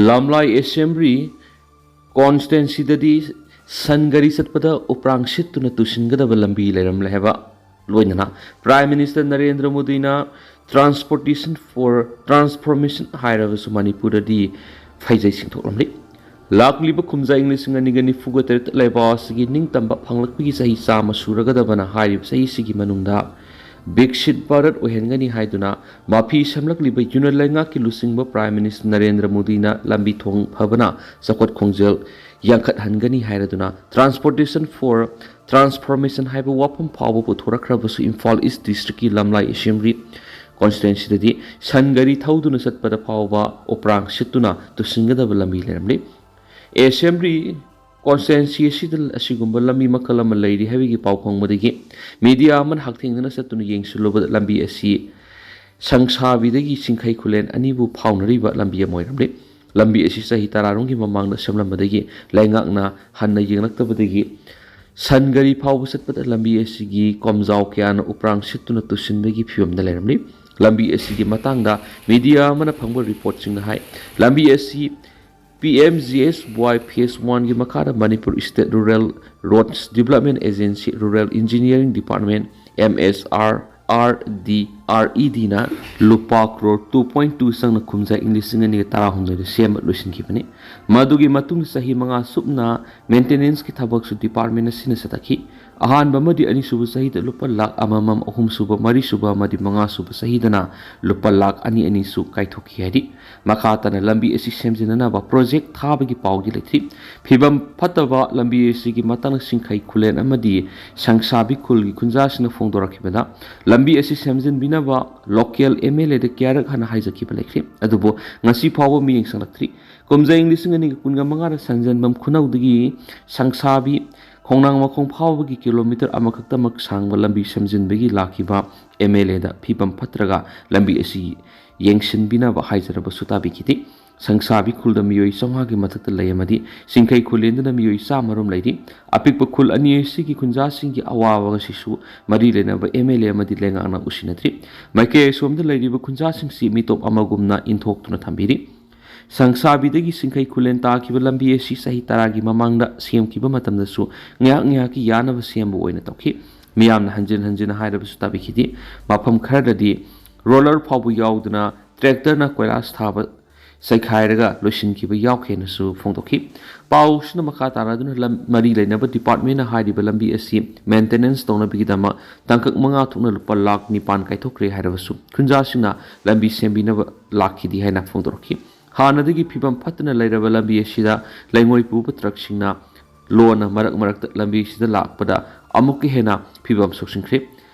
ꯂꯝꯂꯥꯏ ꯑꯦꯁꯦꯝꯕ꯭ꯂꯤ ꯀꯣꯟꯁꯇꯤꯇ꯭ꯋꯦꯟꯁꯤꯗꯗꯤ ꯁꯟ ꯒꯥꯔꯤ ꯆꯠꯄꯗ ꯎꯄ꯭ꯔꯥꯡ ꯁꯤꯠꯇꯨꯅ ꯇꯨꯁꯤꯟꯒꯗꯕ ꯂꯝꯕꯤ ꯂꯩꯔꯝꯂꯦ ꯍꯥꯏꯕ, ꯂꯣꯏꯅꯅ ꯄ꯭ꯔꯥꯏꯝ ꯃꯤꯅꯤꯁꯇꯔ ꯅꯔꯦꯟꯗ꯭ꯔ ꯃꯣꯗꯤꯅ transportation for transformation ꯍꯥꯏꯔꯕꯁꯨ ꯃꯅꯤꯄꯨꯔꯗꯗꯤ ꯐꯩꯖꯩ ꯁꯤꯡꯊꯣꯛꯂꯝꯂꯤ꯫ ꯂꯥꯛꯂꯤꯕ ꯀꯨꯝꯖꯥ ꯏꯪ ꯂꯤꯁꯤꯡ ꯑꯅꯤꯒ ꯅꯤꯐꯨꯒ ꯇꯔꯦꯠ ꯂꯩꯕꯥꯛ ꯑꯁꯤꯒꯤ ꯅꯤꯡꯇꯝꯕ ꯐꯪꯂꯛꯄꯒꯤ ꯆꯍꯤ ꯆꯥꯝꯃ ꯁꯨꯔꯒꯗꯕꯅ ꯍꯥꯏꯔꯤꯕ ꯆꯍꯤꯁꯤꯒꯤ ꯃꯅꯨꯡꯗ ꯕꯤꯛꯁꯤꯠ ꯚꯥꯔꯠ ꯑꯣꯏꯍꯟꯒꯅꯤ ꯍꯥꯏꯗꯨꯅ ꯃꯥꯐꯤ ꯁꯦꯝꯂꯛꯂꯤꯕ ꯌꯨꯅꯤꯌꯟ ꯂꯩꯉꯥꯛꯀꯤ ꯂꯨꯆꯤꯡꯕ ꯄ꯭ꯔꯥꯏꯝ ꯃꯤꯅꯤꯁꯇꯔ ꯅꯔꯦꯟꯗ꯭ꯔ ꯃꯣꯗꯤꯅ ꯂꯝꯕꯤ ꯊꯣꯡ ꯐꯕꯅ ꯆꯥꯎꯈꯠ ꯈꯣꯡꯖꯦꯜ ꯌꯥꯡꯈꯠꯍꯟꯒꯅꯤ ꯍꯥꯏꯔꯗꯨꯅ transportation for transformation ꯍꯥꯏꯕ ꯋꯥꯐꯝ ꯐꯥꯎꯕ ꯄꯨꯊꯣꯔꯛꯈ꯭ꯔꯕꯁꯨ ꯏꯝꯐꯥꯜ ꯏꯁ ꯗꯤꯁꯇ꯭ꯔꯤꯛꯀꯤ ꯂꯝꯂꯥꯏ ꯑꯦꯁꯦꯝꯕ꯭ꯂꯤ ꯀꯣꯟꯁꯇꯤꯇ꯭ꯋꯦꯟꯁꯤꯗꯗꯤ ꯁꯟ ꯒꯥꯔꯤ ꯊꯧꯗꯨꯅ ꯆꯠꯄꯗ ꯐꯥꯎꯕ ꯎꯄ꯭ꯔꯥꯡ ꯁꯤꯠꯇꯨꯅ ꯇꯨꯁꯤꯟꯒꯗꯕ ꯂꯝꯕꯤ ꯂꯩꯔꯝꯂꯤ꯫ ꯑꯦꯁꯦꯝꯕ꯭ꯂꯤ ꯀꯣꯟꯁꯇꯤꯇ꯭ꯋꯦꯟꯁꯤ ꯑꯁꯤꯗ ꯑꯁꯤꯒꯨꯝꯕ ꯂꯝꯕꯤ ꯃꯈꯜ ꯑꯃ ꯂꯩꯔꯤ ꯍꯥꯏꯕꯒꯤ ꯄꯥꯎ ꯐꯪꯕꯗꯒꯤ ꯃꯤꯗꯤꯌꯥ ꯑꯃꯅ ꯍꯛꯊꯦꯡꯅꯅ ꯆꯠꯇꯨꯅ ꯌꯦꯡꯁꯤꯜꯂꯨꯕꯗ ꯂꯝꯕꯤ ꯑꯁꯤ ꯁꯪꯁꯥꯕꯤꯗꯒꯤ ꯆꯤꯡꯈꯩ ꯈꯨꯂꯦꯟ ꯑꯅꯤꯕꯨ ꯐꯥꯎꯅꯔꯤꯕ ꯂꯝꯕꯤ ꯑꯃ ꯑꯣꯏꯔꯝꯂꯤ꯫ ꯂꯝꯕꯤ ꯑꯁꯤ ꯆꯍꯤ ꯇꯔꯥꯔꯣꯝꯒꯤ ꯃꯃꯥꯡꯗ ꯁꯦꯝꯂꯝꯕꯗꯒꯤ ꯂꯩꯉꯥꯛꯅ ꯍꯟꯅ ꯌꯦꯡꯂꯛꯇꯕꯗꯒꯤ ꯁꯟ ꯒꯥꯔꯤ ꯐꯥꯎꯕ ꯆꯠꯄꯗ ꯂꯝꯕꯤ ꯑꯁꯤꯒꯤ ꯀꯣꯝꯖꯥꯎ ꯀꯌꯥꯅ ꯎꯄ꯭ꯔꯥꯡ ꯁꯤꯠꯇꯨꯅ ꯇꯨꯁꯤꯟꯕꯒꯤ ꯐꯤꯕꯝꯗ ꯂꯩꯔꯝꯂꯤ꯫ ꯂꯝꯕꯤ ꯑꯁꯤꯒꯤ ꯃꯇꯥꯡꯗ ꯃꯤꯗꯤꯌꯥ ꯑꯃꯅ ꯐꯪꯕ ꯔꯤꯄꯣꯔꯠꯁꯤꯡꯅ ꯍꯥꯏ, ꯂꯝꯕꯤ ꯑꯁꯤ P M G S Y phase ꯋꯥꯟꯒꯤ ꯃꯈꯥꯗ Manipur state rural roads development agency, rural engineering department, M S R R D R E ꯗꯤꯅ ꯂꯨꯄꯥ ꯀ꯭ꯔꯣꯔ two point two ꯆꯪꯅ ꯀꯨꯝꯖꯥ ꯏꯪ ꯂꯤꯁꯤꯡ ꯑꯅꯤꯒ ꯇꯔꯥꯍꯨꯝꯗꯣꯏꯗ ꯁꯦꯝꯕ ꯂꯣꯏꯁꯤꯟꯈꯤꯕꯅꯤ꯫ ꯃꯗꯨꯒꯤ ꯃꯇꯨꯡꯗ ꯆꯍꯤ ꯃꯉꯥ ꯆꯨꯞꯅ ꯃꯦꯟꯇꯦꯅꯦꯟꯁꯀꯤ ꯊꯕꯛꯁꯨ ꯗꯤꯄꯥꯔꯠꯃꯦꯟ ꯑꯁꯤꯅ ꯆꯠꯊꯈꯤ꯫ ꯑꯍꯥꯟꯕ ꯑꯃꯗꯤ ꯑꯅꯤꯁꯨꯕ ꯆꯍꯤꯗ ꯂꯨꯄꯥ ꯂꯥꯈ ꯑꯃꯃꯝ, ꯑꯍꯨꯝꯁꯨꯕ, ꯃꯔꯤꯁꯨꯕ ꯑꯃꯗꯤ ꯃꯉꯥꯁꯨꯕ ꯆꯍꯤꯗꯅ ꯂꯨꯄꯥ ꯂꯥꯈ ꯑꯅꯤ ꯑꯅꯤꯁꯨ ꯀꯥꯏꯊꯣꯛꯈꯤ ꯍꯥꯏꯔꯤ꯫ ꯃꯈꯥ ꯇꯥꯅ ꯂꯝꯕꯤ ꯑꯁꯤ ꯁꯦꯝꯖꯤꯟꯅꯅꯕ ꯄ꯭ꯔꯣꯖꯦꯛ ꯊꯥꯕꯒꯤ ꯄꯥꯎꯗꯤ ꯂꯩꯇ꯭ꯔꯤ꯫ ꯐꯤꯕꯝ ꯐꯠꯇꯕ ꯂꯝꯕꯤ ꯑꯁꯤꯒꯤ ꯃꯇꯥꯡꯗ ꯆꯤꯡꯈꯩ ꯈꯨꯂꯦꯟ ꯑꯃꯗꯤ ꯁꯪꯁꯥꯕꯤ ꯈꯨꯜꯒꯤ ꯈꯨꯟꯖꯥꯁꯤꯡꯅ ꯐꯣꯡꯗꯣꯔꯛꯈꯤꯕꯗ, ꯂꯝꯕꯤ ꯑꯁꯤ ꯁꯦꯝꯖꯤꯟꯕꯤꯅꯕ ꯂꯣꯀꯦꯜ ꯑꯦꯝ ꯑꯦꯜ ꯑꯦꯗ ꯀꯌꯥꯔꯛ ꯍꯥꯟꯅ ꯍꯥꯏꯖꯈꯤꯕ ꯂꯩꯈ꯭ꯔꯦ, ꯑꯗꯨꯕꯨ ꯉꯁꯤ ꯐꯥꯎꯕ ꯃꯤꯠꯌꯦꯡ ꯆꯪꯂꯛꯇ꯭ꯔꯤ꯫ ꯀꯨꯝꯖꯥ ꯏꯪ ꯂꯤꯁꯤꯡ ꯑꯅꯤꯒ ꯀꯨꯟꯒ ꯃꯉꯥꯗ ꯁꯟꯖꯦꯟꯕꯝ ꯈꯨꯅꯧꯗꯒꯤ ꯁꯪꯁꯥꯕꯤ ꯈꯣꯡꯅꯥꯡ ꯃꯈꯣꯡ ꯐꯥꯎꯕꯒꯤ ꯀꯤꯂꯣꯃꯤꯇꯔ ꯑꯃꯈꯛꯇꯃꯛ ꯁꯥꯡꯕ ꯂꯝꯕꯤ ꯁꯦꯝꯖꯤꯟꯕꯒꯤ ꯂꯥꯛꯈꯤꯕ ꯑꯦꯝ ꯑꯦꯜ ꯑꯦꯗ ꯐꯤꯕꯝ ꯐꯠꯇ꯭ꯔꯒ ꯂꯝꯕꯤ ꯑꯁꯤ ꯌꯦꯡꯁꯤꯟꯕꯤꯅꯕ ꯍꯥꯏꯖꯔꯕꯁꯨ ꯇꯥꯕꯤꯈꯤꯗꯦ꯫ ꯁꯪꯁꯥꯕꯤ ꯈꯨꯜꯗ ꯃꯤꯑꯣꯏ ꯆꯥꯝꯃꯉꯥꯒꯤ ꯃꯊꯛꯇ ꯂꯩ ꯑꯃꯗꯤ ꯁꯤꯡꯈꯩ ꯈꯨꯂꯦꯟꯗꯅ ꯃꯤꯑꯣꯏ ꯆꯥꯝꯃ ꯔꯣꯝ ꯂꯩꯔꯤ꯫ ꯑꯄꯤꯛꯄ ꯈꯨꯜ ꯑꯅꯤ ꯑꯁꯤꯒꯤ ꯈꯨꯟꯖꯥꯁꯤꯡꯒꯤ ꯑꯋꯥꯕ ꯑꯁꯤꯁꯨ ꯃꯔꯤ ꯂꯩꯅꯕ ꯑꯦꯝ ꯑꯦꯜ ꯑꯦ ꯑꯃꯗꯤ ꯂꯩꯉꯥꯛꯅ ꯎꯁꯤꯟꯅꯗ꯭ꯔꯤ꯫ ꯃꯥꯏꯀꯩ ꯑꯁꯣꯝꯗ ꯂꯩꯔꯤꯕ ꯈꯨꯟꯖꯥꯁꯤꯡꯁꯤ ꯃꯤꯇꯣꯞ ꯑꯃꯒꯨꯝꯅ ꯏꯟꯊꯣꯛꯇꯨꯅ ꯊꯝꯕꯤꯔꯤ꯫ ꯁꯪꯁꯥꯕꯤꯗꯒꯤ ꯁꯤꯡꯈꯩ ꯈꯨꯂꯦꯟ ꯇꯥꯈꯤꯕ ꯂꯝꯕꯤ ꯑꯁꯤ ꯆꯍꯤ ꯇꯔꯥꯒꯤ ꯃꯃꯥꯡꯗ ꯁꯦꯝꯈꯤꯕ ꯃꯇꯝꯗꯁꯨ ꯉꯥꯏꯍꯥꯛ ꯉꯥꯏꯍꯥꯛꯀꯤ ꯌꯥꯅꯕ ꯁꯦꯝꯕ ꯑꯣꯏꯅ ꯇꯧꯈꯤ꯫ ꯃꯤꯌꯥꯝꯅ ꯍꯟꯖꯤꯟ ꯍꯟꯖꯤꯟ ꯍꯥꯏꯔꯕꯁꯨ ꯇꯥꯕꯤꯈꯤꯗꯦ꯫ ꯃꯐꯝ ꯈꯔꯗꯗꯤ ꯔꯣꯂꯔ ꯐꯥꯎꯕ ꯌꯥꯎꯗꯅ ꯇ꯭ꯔꯦꯛꯇꯔꯅ ꯀꯣꯏꯂꯥꯁ ꯊꯥꯕ ꯆꯩꯈꯥꯏꯔꯒ ꯂꯣꯏꯁꯤꯟꯈꯤꯕ ꯌꯥꯎꯈꯤ ꯍꯥꯏꯅꯁꯨ ꯐꯣꯡꯗꯣꯛꯈꯤ꯫ ꯄꯥꯎꯁꯤꯅ ꯃꯈꯥ ꯇꯥꯔꯗꯨꯅ ꯂꯝ-, ꯃꯔꯤ ꯂꯩꯅꯕ ꯗꯤꯄꯥꯔꯠꯃꯦꯟꯅ ꯍꯥꯏꯔꯤꯕ ꯂꯝꯕꯤ ꯑꯁꯤ ꯃꯦꯟꯇꯦꯅꯦꯟꯁ ꯇꯧꯅꯕꯒꯤꯗꯃꯛ ꯇꯥꯡꯀꯛ ꯃꯉꯥ ꯊꯣꯛꯅ ꯂꯨꯄꯥ ꯂꯥꯈ ꯅꯤꯄꯥꯟ ꯀꯥꯏꯊꯣꯛꯈ꯭ꯔꯦ ꯍꯥꯏꯔꯕꯁꯨ ꯈꯨꯟꯖꯥꯁꯤꯡꯅ ꯂꯝꯕꯤ ꯁꯦꯝꯕꯤꯅꯕ ꯂꯥꯛꯈꯤꯗꯦ ꯍꯥꯏꯅ ꯐꯣꯡꯗꯣꯔꯛꯈꯤ꯫ ꯍꯥꯟꯅꯗꯒꯤ ꯐꯤꯕꯝ ꯐꯠꯇꯅ ꯂꯩꯔꯕ ꯂꯝꯕꯤ ꯑꯁꯤꯗ ꯂꯩꯉꯣꯏ ꯄꯨꯕ ꯇ꯭ꯔꯛꯁꯤꯡꯅ ꯂꯣꯟꯅ ꯃꯔꯛ ꯃꯔꯛꯇ ꯂꯝꯕꯤꯁꯤꯗ ꯂꯥꯛꯄꯗ ꯑꯃꯨꯛꯀ ꯍꯦꯟꯅ ꯐꯤꯕꯝ ꯁꯣꯛꯆꯤꯟꯈ꯭ꯔꯦ꯫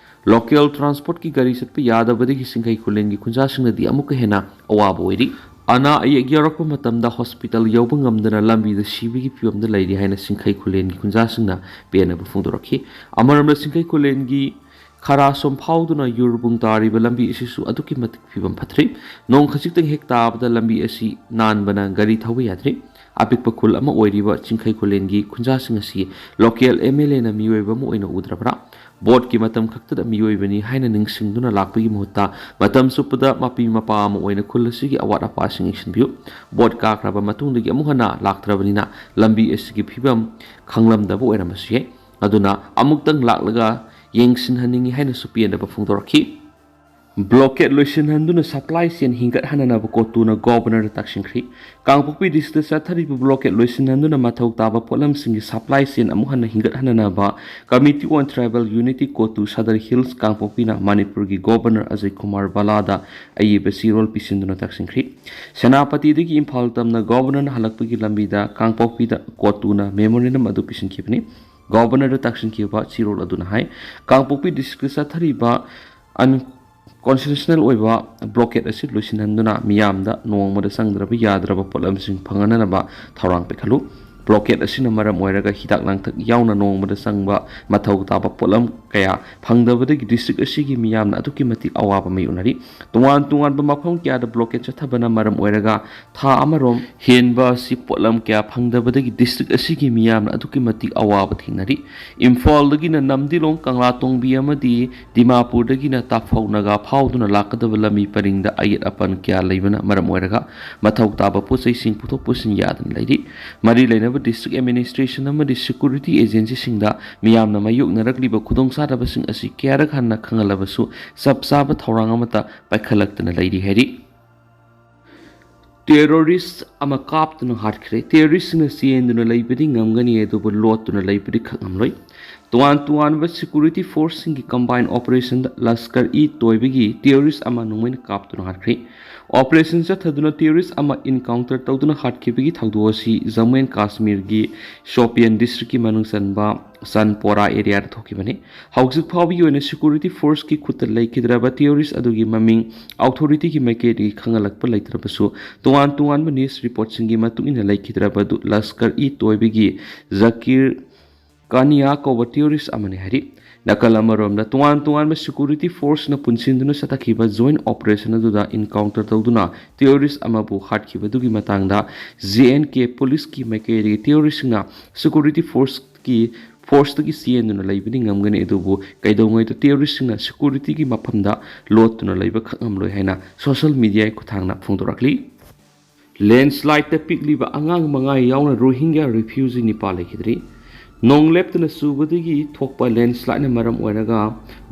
ꯂꯣꯀꯦꯜ ꯇ꯭ꯔꯥꯟꯁꯄꯣꯔꯠꯀꯤ ꯒꯥꯔꯤ ꯆꯠꯄ ꯌꯥꯗꯕꯗꯒꯤ ꯁꯤꯡꯈꯩ ꯈꯨꯂꯦꯟꯒꯤ ꯈꯨꯟꯖꯥꯁꯤꯡꯅꯗꯤ ꯑꯃꯨꯛꯀ ꯍꯦꯟꯅ ꯑꯋꯥꯕ ꯑꯣꯏꯔꯤ꯫ ꯑꯅꯥ ꯑꯌꯦꯛ ꯌꯥꯎꯔꯛꯄ ꯃꯇꯝꯗ ꯍꯣꯁꯄꯤꯇꯥꯜ ꯌꯧꯕ ꯉꯝꯗꯅ ꯂꯝꯕꯤꯗ ꯁꯤꯕꯒꯤ ꯐꯤꯕꯝꯗ ꯂꯩꯔꯤ ꯍꯥꯏꯅ ꯁꯤꯡꯈꯩ ꯈꯨꯂꯦꯟꯒꯤ ꯈꯨꯟꯖꯥꯁꯤꯡꯅ ꯄꯦꯟꯅꯕ ꯐꯣꯡꯗꯣꯔꯛꯈꯤ꯫ ꯑꯃꯔꯣꯝꯗ ꯁꯤꯡꯈꯩ ꯈꯨꯂꯦꯟꯒꯤ ꯈꯔꯥꯁꯣꯝ ꯐꯥꯎꯗꯨꯅ ꯌꯨꯔꯕꯨꯡ ꯇꯥꯔꯤꯕ ꯂꯝꯕꯤ ꯑꯁꯤꯁꯨ ꯑꯗꯨꯛꯀꯤ ꯃꯇꯤꯛ ꯐꯤꯕꯝ ꯐꯠꯇ꯭ꯔꯤ꯫ ꯅꯣꯡ ꯈꯖꯤꯛꯇꯪ ꯍꯦꯛ ꯇꯥꯕꯗ ꯂꯝꯕꯤ ꯑꯁꯤ ꯅꯥꯟꯕꯅ ꯒꯥꯔꯤ ꯊꯧꯕ ꯌꯥꯗ꯭ꯔꯤ꯫ ꯑꯄꯤꯛꯄ ꯈꯨꯜ ꯑꯃ ꯑꯣꯏꯔꯤꯕ ꯆꯤꯡꯈꯩ ꯈꯨꯂꯦꯟꯒꯤ ꯈꯨꯟꯖꯥꯁꯤꯡ ꯑꯁꯤ ꯂꯣꯀꯦꯜ ꯑꯦꯝ ꯑꯦꯜ ꯑꯦꯅ ꯃꯤꯑꯣꯏꯕ ꯑꯃ ꯑꯣꯏꯅ ꯎꯗ꯭ꯔꯕ꯭ꯔꯥ? ꯚꯣꯠꯀꯤ ꯃꯇꯝ ꯈꯛꯇꯗ ꯃꯤꯑꯣꯏꯕꯅꯤ ꯍꯥꯏꯅ ꯅꯤꯡꯁꯤꯡꯗꯨꯅ ꯂꯥꯛꯄꯒꯤ ꯃꯍꯨꯠꯇ ꯃꯇꯝ ꯆꯨꯞꯄꯗ ꯃꯄꯤ ꯃꯄꯥ ꯑꯃ ꯑꯣꯏꯅ ꯈꯨꯜ ꯑꯁꯤꯒꯤ ꯑꯋꯥꯠ ꯑꯄꯥꯁꯤꯡ ꯌꯦꯡꯁꯤꯟꯕꯤꯌꯨ꯫ ꯚꯣꯠ ꯀꯥꯈ꯭ꯔꯕ ꯃꯇꯨꯡꯗꯒꯤ ꯑꯃꯨꯛ ꯍꯟꯅ ꯂꯥꯛꯇ꯭ꯔꯕꯅꯤꯅ ꯂꯝꯕꯤ ꯑꯁꯤꯒꯤ ꯐꯤꯕꯝ ꯈꯪꯂꯝꯗꯕ ꯑꯣꯏꯔꯝꯕꯁꯨ ꯌꯥꯏ꯫ ꯑꯗꯨꯅ ꯑꯃꯨꯛꯇꯪ ꯂꯥꯛꯂꯒ ꯌꯦꯡꯁꯤꯟꯍꯟꯅꯤꯡꯏ ꯍꯥꯏꯅꯁꯨ ꯄꯦꯟꯗꯕ ꯐꯣꯡꯗꯣꯔꯛꯈꯤ꯫ Blockade ꯂꯣꯏꯁꯤꯟꯍꯟꯗꯨꯅ supply chain ꯍꯤꯡꯒꯠꯍꯟꯅꯅꯕ ꯀꯣꯇꯨꯅ ꯒꯣꯕꯔꯅꯔꯗ ꯇꯛꯁꯤꯟꯈ꯭ꯔꯤ꯫ ꯀꯥꯡꯄꯣꯛꯄꯤ ꯗꯤꯁꯇ꯭ꯔꯤꯛꯇ ꯆꯠꯊꯔꯤꯕ ꯕ꯭ꯂꯣꯀꯦꯠ ꯂꯣꯏꯁꯤꯟꯍꯟꯗꯨꯅ ꯃꯊꯧ ꯇꯥꯕ ꯄꯣꯠꯂꯝꯁꯤꯡꯒꯤ ꯁꯄ꯭ꯂꯥꯏ ꯆꯦꯟ ꯑꯃꯨꯛ ꯍꯟꯅ ꯍꯤꯡꯒꯠꯍꯟꯅꯅꯕ Committee on Tribal Unity, ꯀꯣꯇꯨ, ꯁꯗꯔ ꯍꯤꯜꯁ, ꯀꯥꯡꯄꯣꯛꯄꯤꯅ ꯃꯅꯤꯄꯨꯔꯒꯤ ꯒꯣꯕꯔꯅꯔ ꯑꯖꯌ ꯀꯨꯃꯥꯔ ꯕꯂꯥꯗ ꯑꯏꯕ ꯆꯦꯔꯣꯜ ꯄꯤꯁꯤꯟꯗꯨꯅ ꯇꯛꯁꯤꯟꯈ꯭ꯔꯤ꯫ ꯁꯦꯅꯥꯄꯇꯤꯗꯒꯤ ꯏꯝꯐꯥꯜ ꯇꯝꯅ ꯒꯣꯕꯔꯅꯔꯅ ꯍꯜꯂꯛꯄꯒꯤ ꯂꯝꯕꯤꯗ ꯀꯥꯡꯄꯣꯛꯄꯤꯗ ꯀꯣꯇꯨꯅ ꯃꯦꯃꯣꯔꯦꯟꯗꯝ ꯑꯗꯨ ꯄꯤꯁꯤꯟꯈꯤꯕꯅꯤ꯫ ꯒꯣꯕꯔꯅꯔꯗ ꯇꯛꯁꯤꯟꯈꯤꯕ ꯆꯦꯔꯣꯜ ꯑꯗꯨꯅ ꯍꯥꯏ, ꯀꯥꯡꯄꯣꯛꯄꯤ ꯗꯤꯁꯇ꯭ꯔꯤꯛꯇ ꯆꯠꯊꯔꯤꯕ ꯑꯟ-, ꯀꯣꯟꯁꯇꯤꯇ꯭ꯌꯨꯁꯅꯦꯜ ꯑꯣꯏꯕ ꯕ꯭ꯂꯣꯀꯦꯠ ꯑꯁꯤ ꯂꯣꯏꯁꯤꯟꯍꯟꯗꯨꯅ ꯃꯤꯌꯥꯝꯗ ꯅꯣꯡꯃꯗ ꯆꯪꯗ꯭ꯔꯕ ꯌꯥꯗ꯭ꯔꯕ ꯄꯣꯠꯂꯝꯁꯤꯡ ꯐꯪꯍꯟꯅꯅꯕ ꯊꯧꯔꯥꯡ ꯄꯥꯏꯈꯠꯂꯨ꯫ ꯕ꯭ꯂꯣꯀꯦꯠ ꯑꯁꯤꯅ ꯃꯔꯝ ꯑꯣꯏꯔꯒ ꯍꯤꯗꯥꯛ ꯂꯥꯡꯊꯛ ꯌꯥꯎꯅ ꯅꯣꯡꯃꯗ ꯆꯪꯕ ꯃꯊꯧ ꯇꯥꯕ ꯄꯣꯠꯂꯝ ꯀꯌꯥ ꯐꯪꯗꯕꯗꯒꯤ ꯗꯤꯁꯇ꯭ꯔꯤꯛ ꯑꯁꯤꯒꯤ ꯃꯤꯌꯥꯝꯅ ꯑꯗꯨꯛꯀꯤ ꯃꯇꯤꯛ ꯑꯋꯥꯕ ꯃꯥꯌꯣꯛꯅꯔꯤ꯫ ꯇꯣꯉꯥꯟ ꯇꯣꯉꯥꯟꯕ ꯃꯐꯝ ꯀꯌꯥꯗ ꯕ꯭ꯂꯣꯀꯦꯠ ꯆꯠꯊꯕꯅ ꯃꯔꯝ ꯑꯣꯏꯔꯒ ꯊꯥ ꯑꯃꯔꯣꯝ ꯍꯦꯟꯕ ꯑꯁꯤ ꯄꯣꯠꯂꯝ ꯀꯌꯥ ꯐꯪꯗꯕꯗꯒꯤ ꯗꯤꯁꯇ꯭ꯔꯤꯛ ꯑꯁꯤꯒꯤ ꯃꯤꯌꯥꯝꯅ ꯑꯗꯨꯛꯀꯤ ꯃꯇꯤꯛ ꯑꯋꯥꯕ ꯊꯦꯡꯅꯔꯤ꯫ ꯏꯝꯐꯥꯜꯗꯒꯤꯅ ꯅꯝꯗꯤꯂꯣꯡ, ꯀꯪꯂꯥꯇꯣꯡꯕꯤ ꯑꯃꯗꯤ ꯗꯤꯃꯥꯄꯨꯔꯗꯒꯤꯅ ꯇꯥꯐꯧ ꯅꯥꯒꯥ ꯐꯥꯎꯗꯨꯅ ꯂꯥꯛꯀꯗꯕ ꯂꯝꯕꯤ ꯄꯔꯤꯡꯗ ꯑꯌꯦꯠ ꯑꯄꯟ ꯀꯌꯥ ꯂꯩꯕꯅ ꯃꯔꯝ ꯑꯣꯏꯔꯒ ꯃꯊꯧ ꯇꯥꯕ ꯄꯣꯠ ꯆꯩꯁꯤꯡ ꯄꯨꯊꯣꯛ ꯄꯨꯁꯤꯟ ꯌꯥꯗꯅ ꯂꯩꯔꯤ꯫ ꯃꯔꯤ ꯂꯩꯅꯕ ꯗꯤꯁꯇ꯭ꯔꯤꯛ ꯑꯦꯗꯃꯤꯅꯤꯁꯇ꯭ꯔꯦꯁꯟ ꯑꯃꯗꯤ ꯁꯦꯀ꯭ꯌꯨꯔꯤꯇꯤ ꯑꯦꯖꯦꯟꯁꯤꯁꯤꯡꯗ ꯃꯤꯌꯥꯝꯅ ꯃꯥꯌꯣꯛꯅꯔꯛꯂꯤꯕ ꯈꯨꯗꯣꯡꯆꯥꯗꯕꯁꯤꯡ ꯑꯁꯤ ꯀꯌꯥꯔꯛ ꯍꯟꯅ ꯈꯪꯍꯜꯂꯕꯁꯨ ꯆꯞ ꯆꯥꯕ ꯊꯧꯔꯥꯡ ꯑꯃꯠꯇ ꯄꯥꯏꯈꯠꯂꯛꯇꯅ ꯂꯩꯔꯤ ꯍꯥꯏꯔꯤ꯫ ꯇꯦꯔꯣꯔꯤꯁ ꯑꯃ ꯀꯥꯞꯇꯨꯅ ꯍꯥꯠꯈ꯭ꯔꯦ꯫ ꯇꯦꯔꯣꯔꯤꯁꯁꯤꯡꯅ ꯆꯦꯟꯗꯨꯅ ꯂꯩꯕꯗꯤ ꯉꯝꯒꯅꯤ, ꯑꯗꯨꯕꯨ ꯂꯣꯠꯇꯨꯅ ꯂꯩꯕꯗꯤ ꯈꯪꯉꯝꯂꯣꯏ꯫ ꯇꯣꯉꯥꯟ ꯇꯣꯉꯥꯟꯕ security ꯐꯣꯔꯁꯁꯤꯡꯒꯤ combine ꯑꯣꯄꯔꯦꯁꯟꯗ Lashkar E ꯇꯣꯏꯕꯒꯤ terrorist ꯑꯃ ꯅꯣꯡꯃꯩꯅ ꯀꯥꯞꯇꯨꯅ ꯍꯥꯠꯈ꯭ꯔꯦ꯫ ꯑꯣꯄꯔꯦꯁꯟ ꯆꯠꯊꯗꯨꯅ ꯇꯦꯔꯣꯔꯤꯁ ꯑꯃ ꯏꯟꯀꯥꯎꯟꯇꯔ ꯇꯧꯗꯨꯅ ꯍꯥꯠꯈꯤꯕꯒꯤ ꯊꯧꯗꯣꯛ ꯑꯁꯤ ꯖꯝꯃꯨ ꯑꯦꯟ ꯀꯥꯁꯃꯤꯔꯒꯤ ꯁꯣꯄꯤꯌꯟ ꯗꯤꯁꯇ꯭ꯔꯤꯛꯀꯤ ꯃꯅꯨꯡ ꯆꯟꯕ ꯆꯟꯄꯣꯔꯥ ꯑꯦꯔꯤꯌꯥꯗ ꯊꯣꯛꯈꯤꯕꯅꯤ꯫ ꯍꯧꯖꯤꯛ ꯐꯥꯎꯕꯒꯤ ꯑꯣꯏꯅ ꯁꯦꯀ꯭ꯌꯨꯔꯤꯇꯤ ꯐꯣꯔꯁꯀꯤ ꯈꯨꯠꯇ ꯂꯩꯈꯤꯗ꯭ꯔꯕ ꯇꯦꯔꯣꯔꯤꯁ ꯑꯗꯨꯒꯤ ꯃꯃꯤꯡ ꯑꯣꯊꯣꯔꯤꯇꯤꯒꯤ ꯃꯥꯏꯀꯩꯗꯒꯤ ꯈꯪꯍꯜꯂꯛꯄ ꯂꯩꯇ꯭ꯔꯕꯁꯨ, ꯇꯣꯉꯥꯟ ꯇꯣꯉꯥꯟꯕ ꯅ꯭ꯌꯨꯁ ꯔꯤꯄꯣꯔꯠꯁꯤꯡꯒꯤ ꯃꯇꯨꯡ ꯏꯟꯅ ꯂꯩꯈꯤꯗ꯭ꯔꯕ ꯑꯗꯨ ꯂꯁꯀꯔ ꯏ ꯇꯣꯏꯕꯒꯤ ꯖꯀꯤꯔ ꯀꯥꯅꯤꯌꯥ ꯀꯧꯕ ꯇꯦꯔꯣꯔꯤꯁ ꯑꯃꯅꯤ ꯍꯥꯏꯔꯤ꯫ ꯅꯥꯀꯜ ꯑꯃꯔꯣꯝꯗ, ꯇꯣꯉꯥꯟ ꯇꯣꯉꯥꯟꯕ ꯁꯦꯀ꯭ꯌꯨꯔꯤꯇꯤ ꯐꯣꯔꯁꯅ ꯄꯨꯟꯁꯤꯟꯗꯨꯅ ꯆꯠꯊꯈꯤꯕ ꯖꯣꯏꯟ ꯑꯣꯄꯔꯦꯁꯟ ꯑꯗꯨꯗ ꯏꯟꯀꯥꯎꯟꯇꯔ ꯇꯧꯗꯨꯅ ꯇꯦꯔꯣꯔꯤꯁ ꯑꯃꯕꯨ ꯍꯥꯠꯈꯤꯕꯗꯨꯒꯤ ꯃꯇꯥꯡꯗ ꯖꯦ ꯑꯦꯟ ꯀꯦ ꯄꯨꯂꯤꯁꯀꯤ ꯃꯥꯏꯀꯩꯗꯒꯤ ꯇꯦꯔꯣꯔꯤꯁꯁꯤꯡꯅ ꯁꯦꯀ꯭ꯌꯨꯔꯤꯇꯤ ꯐꯣꯔꯁꯀꯤ ꯐꯣꯔꯁꯇꯒꯤ ꯆꯦꯟꯗꯨꯅ ꯂꯩꯕꯗꯤ ꯉꯝꯒꯅꯤ, ꯑꯗꯨꯕꯨ ꯀꯩꯗꯧꯉꯩꯗ ꯇꯦꯔꯣꯔꯤꯁꯁꯤꯡꯅ ꯁꯦꯀ꯭ꯌꯨꯔꯤꯇꯤꯒꯤ ꯃꯐꯝꯗ ꯂꯣꯠꯇꯨꯅ ꯂꯩꯕ ꯈꯪꯉꯝꯂꯣꯏ ꯍꯥꯏꯅ ꯁꯣꯁꯤꯌꯦꯜ ꯃꯤꯗꯤꯌꯥꯒꯤ ꯈꯨꯠꯊꯥꯡꯗ ꯐꯣꯡꯗꯣꯔꯛꯂꯤ꯫ ꯂꯦꯟꯁ꯭ꯂꯥꯏꯗꯇ ꯄꯤꯛꯂꯤꯕ ꯑꯉꯥꯡ ꯃꯉꯥ ꯌꯥꯎꯅ ꯔꯣꯍꯤꯡꯒ꯭ꯌꯥ ꯔꯤꯐ꯭ꯌꯨꯖꯤ ꯅꯤꯄꯥ ꯂꯩꯈꯤꯗ꯭ꯔꯤ꯫ ꯅꯣꯡ ꯂꯦꯞꯇꯅ ꯆꯨꯕꯗꯒꯤ ꯊꯣꯛꯄ ꯂꯦꯟꯁ꯭ꯂꯥꯏꯗꯅ ꯃꯔꯝ ꯑꯣꯏꯔꯒ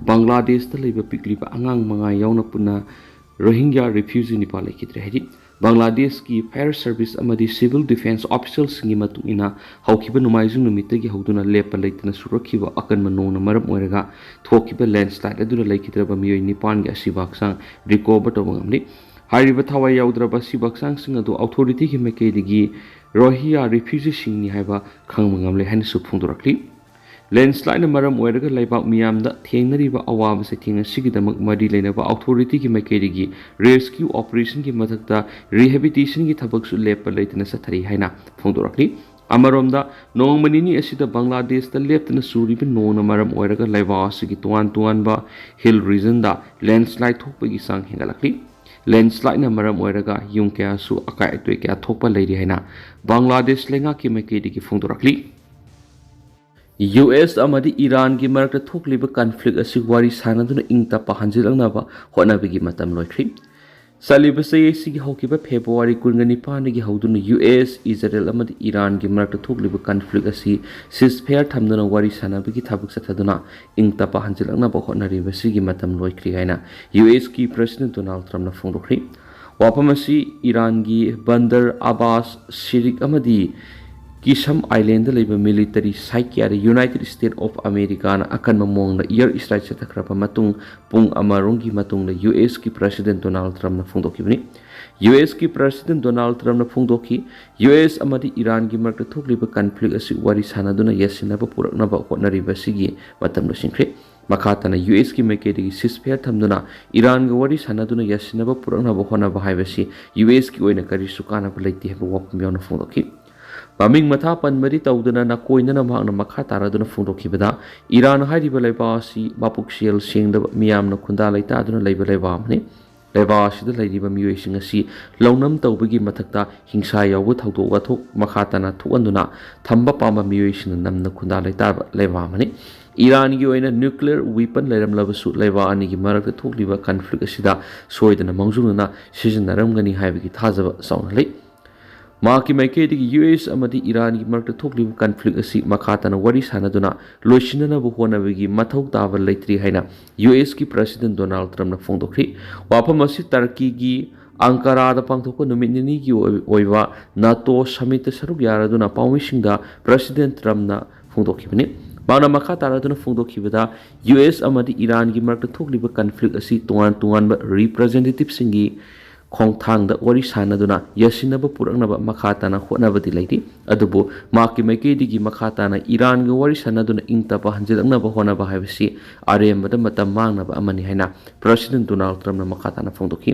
ꯕꯪꯒ꯭ꯂꯥꯗꯦꯁꯇ ꯂꯩꯕ ꯄꯤꯛꯂꯤꯕ ꯑꯉꯥꯡ ꯃꯉꯥ ꯌꯥꯎꯅ ꯄꯨꯟꯅ ꯔꯣꯍꯤꯡꯒ꯭ꯌꯥ ꯔꯤꯐ꯭ꯌꯨꯖꯤ ꯅꯤꯄꯥ ꯂꯩꯈꯤꯗ꯭ꯔꯦ ꯍꯥꯏꯔꯤ꯫ ꯕꯪꯒ꯭ꯂꯥꯗꯦꯁꯀꯤ ꯐꯥꯌꯔ ꯁꯔꯚꯤꯁ ꯑꯃꯗꯤ ꯁꯤꯚꯤꯜ ꯗꯤꯐꯦꯟꯁ ꯑꯣꯐꯤꯁꯤꯌꯦꯜꯁꯤꯡꯒꯤ ꯃꯇꯨꯡ ꯏꯟꯅ, ꯍꯧꯈꯤꯕ ꯅꯣꯡꯃꯥꯏꯖꯤꯡ ꯅꯨꯃꯤꯠꯇꯒꯤ ꯍꯧꯗꯨꯅ ꯂꯦꯞꯄ ꯂꯩꯇꯅ ꯆꯨꯔꯛꯈꯤꯕ ꯑꯀꯟꯕ ꯅꯣꯡꯅ ꯃꯔꯝ ꯑꯣꯏꯔꯒ ꯊꯣꯛꯈꯤꯕ ꯂꯦꯟꯁ꯭ꯂꯥꯏꯗ ꯑꯗꯨꯗ ꯂꯩꯈꯤꯗ꯭ꯔꯕ ꯃꯤꯑꯣꯏ ꯅꯤꯄꯥꯟꯒꯤ ꯑꯁꯤꯕ ꯍꯛꯆꯥꯡ ꯔꯤꯀꯣꯚꯔ ꯇꯧꯕ ꯉꯝꯂꯤ꯫ ꯍꯥꯏꯔꯤꯕ ꯊꯋꯥꯏ ꯌꯥꯎꯗ꯭ꯔꯕ ꯑꯁꯤꯕ ꯍꯛꯆꯥꯡꯁꯤꯡ ꯑꯗꯨ ꯑꯣꯊꯣꯔꯤꯇꯤꯒꯤ ꯃꯥꯏꯀꯩꯗꯒꯤ ꯔꯣꯍꯤꯌꯥ ꯔꯤꯐ꯭ꯌꯨꯖꯤꯁꯤꯡꯅꯤ ꯍꯥꯏꯕ ꯈꯪꯕ ꯉꯝꯂꯦ ꯍꯥꯏꯅꯁꯨ ꯐꯣꯡꯗꯣꯔꯛꯂꯤ꯫ ꯂꯦꯟꯁ꯭ꯂꯥꯏꯠꯅ ꯃꯔꯝ ꯑꯣꯏꯔꯒ ꯂꯩꯕꯥꯛ ꯃꯤꯌꯥꯝꯗ ꯊꯦꯡꯅꯔꯤꯕ ꯑꯋꯥꯕ ꯆꯩꯊꯦꯡ ꯑꯁꯤꯒꯤꯗꯃꯛ ꯃꯔꯤ ꯂꯩꯅꯕ ꯑꯣꯊꯣꯔꯤꯇꯤꯒꯤ ꯃꯥꯏꯀꯩꯗꯒꯤ ꯔꯦꯁꯀ꯭ꯌꯨ ꯑꯣꯄꯔꯦꯁꯟꯒꯤ ꯃꯊꯛꯇ ꯔꯤꯍꯦꯕꯤꯇꯦꯁꯟꯒꯤ ꯊꯕꯛꯁꯨ ꯂꯦꯞꯄ ꯂꯩꯇꯅ ꯆꯠꯊꯔꯤ ꯍꯥꯏꯅ ꯐꯣꯡꯗꯣꯔꯛꯂꯤ꯫ ꯑꯃꯔꯣꯝꯗ, ꯅꯣꯡꯃ ꯅꯤꯅꯤ ꯑꯁꯤꯗ ꯕꯪꯒ꯭ꯂꯥꯗꯦꯁꯇ ꯂꯦꯞꯇꯅ ꯆꯨꯔꯤꯕ ꯅꯣꯡꯅ ꯃꯔꯝ ꯑꯣꯏꯔꯒ ꯂꯩꯕꯥꯛ ꯑꯁꯤꯒꯤ ꯇꯣꯉꯥꯟ ꯇꯣꯉꯥꯟꯕ ꯍꯤꯜ ꯔꯤꯖꯟꯗ ꯂꯦꯟꯁ꯭ꯂꯥꯏꯠ ꯊꯣꯛꯄꯒꯤ ꯆꯥꯡ ꯍꯦꯟꯒꯠꯂꯛꯂꯤ꯫ ꯂꯦꯟꯁ꯭ꯂꯥꯏꯠꯅ ꯃꯔꯝ ꯑꯣꯏꯔꯒ ꯌꯨꯝ ꯀꯌꯥꯁꯨ ꯑꯀꯥꯏ ꯑꯇꯣꯏ ꯀꯌꯥ ꯊꯣꯛꯄ ꯂꯩꯔꯤ ꯍꯥꯏꯅ ꯕꯪꯒ꯭ꯂꯥꯗꯦꯁ ꯂꯩꯉꯥꯛꯀꯤ ꯃꯥꯏꯀꯩꯗꯒꯤ ꯐꯣꯡꯗꯣꯔꯛꯂꯤ꯫ ꯌꯨ ꯑꯦꯁ ꯑꯃꯗꯤ ꯏꯔꯥꯟꯒꯤ ꯃꯔꯛꯇ ꯊꯣꯛꯂꯤꯕ ꯀꯟꯐ꯭ꯂꯤꯛ ꯑꯁꯤ ꯋꯥꯔꯤ ꯁꯥꯟꯅꯗꯨꯅ ꯏꯪ ꯇꯞꯄ ꯍꯟꯖꯤꯜꯂꯛꯅꯕ ꯍꯣꯠꯅꯕꯒꯤ ꯃꯇꯝ ꯂꯣꯏꯈ꯭ꯔꯤ꯫ ꯆꯠꯂꯤꯕ ꯆꯍꯤ ꯑꯁꯤꯒꯤ ꯍꯧꯈꯤꯕ ꯐꯦꯕ꯭ꯔꯨꯋꯥꯔꯤ ꯀꯨꯟꯒ ꯅꯤꯄꯥꯟꯗꯒꯤ ꯍꯧꯗꯨꯅ ꯌꯨ ꯑꯦꯁ, ꯏꯖꯔꯦꯜ ꯑꯃꯗꯤ ꯏꯔꯥꯟꯒꯤ ꯃꯔꯛꯇ ꯊꯣꯛꯂꯤꯕ ꯀꯟꯐ꯭ꯂꯤꯛ ꯑꯁꯤ ꯁꯤꯖꯐꯦꯌꯔ ꯊꯝꯗꯨꯅ ꯋꯥꯔꯤ ꯁꯥꯟꯅꯕꯒꯤ ꯊꯕꯛ ꯆꯠꯊꯗꯨꯅ ꯏꯪ ꯇꯞꯄ ꯍꯟꯖꯤꯜꯂꯛꯅꯕ ꯍꯣꯠꯅꯔꯤꯕꯁꯤꯒꯤ ꯃꯇꯝ ꯂꯣꯏꯈ꯭ꯔꯤ ꯍꯥꯏꯅ ꯌꯨ ꯑꯦꯁꯀꯤ ꯄ꯭ꯔꯦꯁꯤꯗꯦꯟ ꯗꯣꯅꯥꯜꯗ ꯇ꯭ꯔꯝꯞꯅ ꯐꯣꯡꯗꯣꯛꯈ꯭ꯔꯤ꯫ ꯋꯥꯐꯝ ꯑꯁꯤ ꯏꯔꯥꯟꯒꯤ ꯕꯟꯗꯔ ꯑꯕꯥꯁ ꯁꯤꯔꯤꯛ ꯑꯃꯗꯤ ꯀꯤꯁꯝ ꯑꯥꯏꯂꯦꯟꯗ ꯂꯩꯕ ꯃꯤꯂꯤꯇꯔꯤ ꯁꯥꯏꯠ ꯀꯌꯥꯗ ꯌꯨꯅꯥꯏꯇꯦꯗ ꯁ꯭ꯇꯦꯠ ꯑꯣꯐ ꯑꯃꯦꯔꯤꯀꯥꯅ ꯑꯀꯟꯕ ꯃꯑꯣꯡꯗ ꯏꯌꯔ ꯏꯁꯇ꯭ꯔꯥꯏꯛ ꯆꯠꯊꯈ꯭ꯔꯕ ꯃꯇꯨꯡ ꯄꯨꯡ ꯑꯃꯔꯣꯝꯒꯤ ꯃꯇꯨꯡꯗ ꯌꯨ ꯑꯦꯁꯀꯤ ꯄ꯭ꯔꯦꯁꯤꯗꯦꯟ ꯗꯣꯅꯥꯜꯗ ꯇ꯭ꯔꯝꯞꯅ ꯐꯣꯡꯗꯣꯛꯈꯤꯕꯅꯤ꯫ ꯌꯨ ꯑꯦꯁꯀꯤ ꯄ꯭ꯔꯦꯁꯤꯗꯦꯟ ꯗꯣꯅꯥꯜꯗ ꯇ꯭ꯔꯝꯞꯅ ꯐꯣꯡꯗꯣꯛꯈꯤ, ꯌꯨ ꯑꯦꯁ ꯑꯃꯗꯤ ꯏꯔꯥꯟꯒꯤ ꯃꯔꯛꯇ ꯊꯣꯛꯂꯤꯕ ꯀꯟꯐ꯭ꯂꯤꯛ ꯑꯁꯤ ꯋꯥꯔꯤ ꯁꯥꯟꯅꯗꯨꯅ ꯌꯥꯁꯤꯟꯅꯕ ꯄꯨꯔꯛꯅꯕ ꯍꯣꯠꯅꯔꯤꯕꯁꯤꯒꯤ ꯃꯇꯝ ꯂꯣꯏꯁꯤꯟꯈ꯭ꯔꯦ꯫ ꯃꯈꯥ ꯇꯥꯅ ꯌꯨ ꯑꯦꯁꯀꯤ ꯃꯥꯏꯀꯩꯗꯒꯤ ꯁꯤꯖꯐꯦꯌꯔ ꯊꯝꯗꯨꯅ ꯏꯔꯥꯟꯒ ꯋꯥꯔꯤ ꯁꯥꯟꯅꯗꯨꯅ ꯌꯥꯁꯤꯟꯅꯕ ꯄꯨꯔꯛꯅꯕ ꯍꯣꯠꯅꯕ ꯍꯥꯏꯕꯁꯤ ꯌꯨ ꯑꯦꯁꯀꯤ ꯑꯣꯏꯅ ꯀꯔꯤꯁꯨ ꯀꯥꯟꯅꯕ ꯂꯩꯇꯦ ꯍꯥꯏꯕ ꯋꯥꯐꯝ ꯌꯥꯎꯅ ꯐꯣꯡꯗꯣꯛꯈꯤ꯫ ꯃꯃꯤꯡ ꯃꯊꯥ ꯄꯟꯕꯗꯤ ꯇꯧꯗꯅ ꯅꯥꯀꯣꯏꯅꯅ ꯃꯍꯥꯛꯅ ꯃꯈꯥ ꯇꯥꯔꯗꯨꯅ ꯐꯣꯡꯗꯣꯛꯈꯤꯕꯗ, ꯏꯔꯥꯟ ꯍꯥꯏꯔꯤꯕ ꯂꯩꯕꯥꯛ ꯑꯁꯤ ꯃꯄꯨꯛꯆꯦꯜ ꯁꯦꯡꯗꯕ, ꯃꯤꯌꯥꯝꯅ ꯈꯨꯟꯗꯥ ꯂꯩꯇꯥꯗꯨꯅ ꯂꯩꯕ ꯂꯩꯕꯥꯛ ꯑꯃꯅꯤ꯫ ꯂꯩꯕꯥꯛ ꯑꯁꯤꯗ ꯂꯩꯔꯤꯕ ꯃꯤꯑꯣꯏꯁꯤꯡ ꯑꯁꯤ ꯂꯧꯅꯝ ꯇꯧꯕꯒꯤ ꯃꯊꯛꯇ ꯍꯤꯡꯁꯥ ꯌꯥꯎꯕ ꯊꯧꯗꯣꯛ ꯋꯥꯊꯣꯛ ꯃꯈꯥ ꯇꯥꯅ ꯊꯣꯛꯍꯟꯗꯨꯅ ꯊꯝꯕ ꯄꯥꯝꯕ ꯃꯤꯑꯣꯏꯁꯤꯡꯅ ꯅꯝꯅ ꯈꯨꯟꯗꯥ ꯂꯩꯇꯥꯕ ꯂꯩꯕꯥꯛ ꯑꯃꯅꯤ꯫ ꯏꯔꯥꯟꯒꯤ ꯑꯣꯏꯅ ꯅ꯭ꯌꯨꯀ꯭ꯂꯤꯌꯔ ꯋꯤꯄꯟ ꯂꯩꯔꯝꯂꯕꯁꯨ, ꯂꯩꯕꯥꯛ ꯑꯅꯤꯒꯤ ꯃꯔꯛꯇ ꯊꯣꯛꯂꯤꯕ ꯀꯟꯐ꯭ꯂꯤꯛ ꯑꯁꯤꯗ ꯁꯣꯏꯗꯅ ꯃꯥꯡꯖꯧꯅꯅ ꯁꯤꯖꯤꯟꯅꯔꯝꯒꯅꯤ ꯍꯥꯏꯕꯒꯤ ꯊꯥꯖꯕ ꯆꯥꯎꯅ ꯂꯩ꯫ ꯃꯍꯥꯛꯀꯤ ꯃꯥꯏꯀꯩꯗꯒꯤ ꯌꯨ ꯑꯦꯁ ꯑꯃꯗꯤ ꯏꯔꯥꯟꯒꯤ ꯃꯔꯛꯇ ꯊꯣꯛꯂꯤꯕ ꯀꯟꯐ꯭ꯂꯤꯛ ꯑꯁꯤ ꯃꯈꯥ ꯇꯥꯅ ꯋꯥꯔꯤ ꯁꯥꯟꯅꯗꯨꯅ ꯂꯣꯏꯁꯤꯟꯅꯅꯕ ꯍꯣꯠꯅꯕꯒꯤ ꯃꯊꯧ ꯇꯥꯕ ꯂꯩꯇ꯭ꯔꯤ ꯍꯥꯏꯅ ꯌꯨ ꯑꯦꯁꯀꯤ ꯄ꯭ꯔꯦꯁꯤꯗꯦꯟ ꯗꯣꯅꯥꯜꯗ ꯇ꯭ꯔꯝꯞꯅ ꯐꯣꯡꯗꯣꯛꯈꯤ꯫ ꯋꯥꯐꯝ ꯑꯁꯤ ꯇꯔꯀꯤꯒꯤ ꯑꯪꯀꯥꯔꯥꯗ ꯄꯥꯡꯊꯣꯛꯄ ꯅꯨꯃꯤꯠ ꯅꯤꯅꯤꯒꯤ ꯑꯣꯏ-, ꯑꯣꯏꯕ ꯅꯥꯇꯣ ꯁꯃꯤꯠꯇ ꯁꯔꯨꯛ ꯌꯥꯔꯗꯨꯅ ꯄꯥꯎꯃꯤꯁꯤꯡꯗ ꯄ꯭ꯔꯦꯁꯤꯗꯦꯟ ꯇ꯭ꯔꯝꯞꯅ ꯐꯣꯡꯗꯣꯛꯈꯤꯕꯅꯤ꯫ ꯃꯍꯥꯛꯅ ꯃꯈꯥ ꯇꯥꯔꯗꯨꯅ ꯐꯣꯡꯗꯣꯛꯈꯤꯕꯗ, ꯌꯨ ꯑꯦꯁ ꯑꯃꯗꯤ ꯏꯔꯥꯟꯒꯤ ꯃꯔꯛꯇ ꯊꯣꯛꯂꯤꯕ ꯀꯟꯐ꯭ꯂꯤꯛ ꯑꯁꯤ ꯇꯣꯉꯥꯟ ꯇꯣꯉꯥꯟꯕ ꯔꯤꯄ꯭ꯔꯖꯦꯟꯇꯦꯇꯤꯚꯁꯤꯡꯒꯤ ꯈꯣꯡꯊꯥꯡꯗ ꯋꯥꯔꯤ ꯁꯥꯟꯅꯗꯨꯅ ꯌꯥꯁꯤꯟꯅꯕ ꯄꯨꯔꯛꯅꯕ ꯃꯈꯥ ꯇꯥꯅ ꯍꯣꯠꯅꯕꯗꯤ ꯂꯩꯔꯤ꯫ ꯑꯗꯨꯕꯨ ꯃꯍꯥꯛꯀꯤ ꯃꯥꯏꯀꯩꯗꯒꯤ ꯃꯈꯥ ꯇꯥꯅ ꯏꯔꯥꯟꯒ ꯋꯥꯔꯤ ꯁꯥꯟꯅꯗꯨꯅ ꯏꯪ ꯇꯞꯄ ꯍꯟꯖꯤꯜꯂꯛꯅꯕ ꯍꯣꯠꯅꯕ ꯍꯥꯏꯕꯁꯤ ꯑꯔꯦꯝꯕꯗ ꯃꯇꯝ ꯃꯥꯡꯅꯕ ꯑꯃꯅꯤ ꯍꯥꯏꯅ ꯄ꯭ꯔꯁꯤꯗꯦꯟ ꯗꯣꯅꯥꯜꯗ ꯇ꯭ꯔꯝꯞꯅ ꯃꯈꯥ ꯇꯥꯅ ꯐꯣꯡꯗꯣꯛꯈꯤ꯫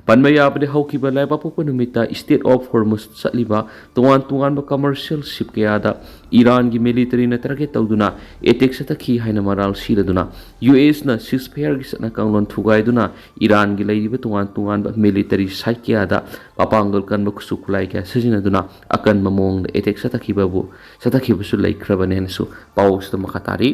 ꯄꯟꯕ ꯌꯥꯕꯗꯤ, ꯍꯧꯈꯤꯕ ꯂꯩꯕꯥꯛꯄꯣꯛꯄ ꯅꯨꯃꯤꯠꯇ Strait of Hormuz ꯆꯠꯂꯤꯕ ꯇꯣꯉꯥꯟ ꯇꯣꯉꯥꯟꯕ commercial ship ꯀꯌꯥꯗ ꯏꯔꯥꯟꯒꯤ militaryꯅ target ꯇꯧꯗꯨꯅ attack ꯆꯠꯊꯈꯤ ꯍꯥꯏꯅ ꯃꯔꯥꯜ ꯁꯤꯔꯗꯨꯅ, ꯌꯨ ꯑꯦꯁꯅ ceasefire ꯒꯤ ꯆꯠꯅ ꯀꯥꯡꯂꯣꯟ ꯊꯨꯒꯥꯏꯗꯨꯅ ꯏꯔꯥꯟꯒꯤ ꯂꯩꯔꯤꯕ ꯇꯣꯉꯥꯟ ꯇꯣꯉꯥꯟꯕ military site ꯀꯌꯥꯗ ꯃꯄꯥꯡꯒꯜ ꯀꯟꯕ ꯈꯨꯠꯁꯨ ꯈꯨꯠꯂꯥꯏ ꯀꯌꯥ ꯁꯤꯖꯤꯟꯅꯗꯨꯅ ꯑꯀꯟꯕ ꯃꯑꯣꯡꯗ attack ꯆꯠꯊꯈꯤꯕꯕꯨ, ꯆꯠꯊꯈꯤꯕꯁꯨ ꯂꯩꯈ꯭ꯔꯕꯅꯤ ꯍꯥꯏꯅꯁꯨ ꯄꯥꯎ ꯑꯁꯤꯗ ꯃꯈꯥ ꯇꯥꯔꯤ꯫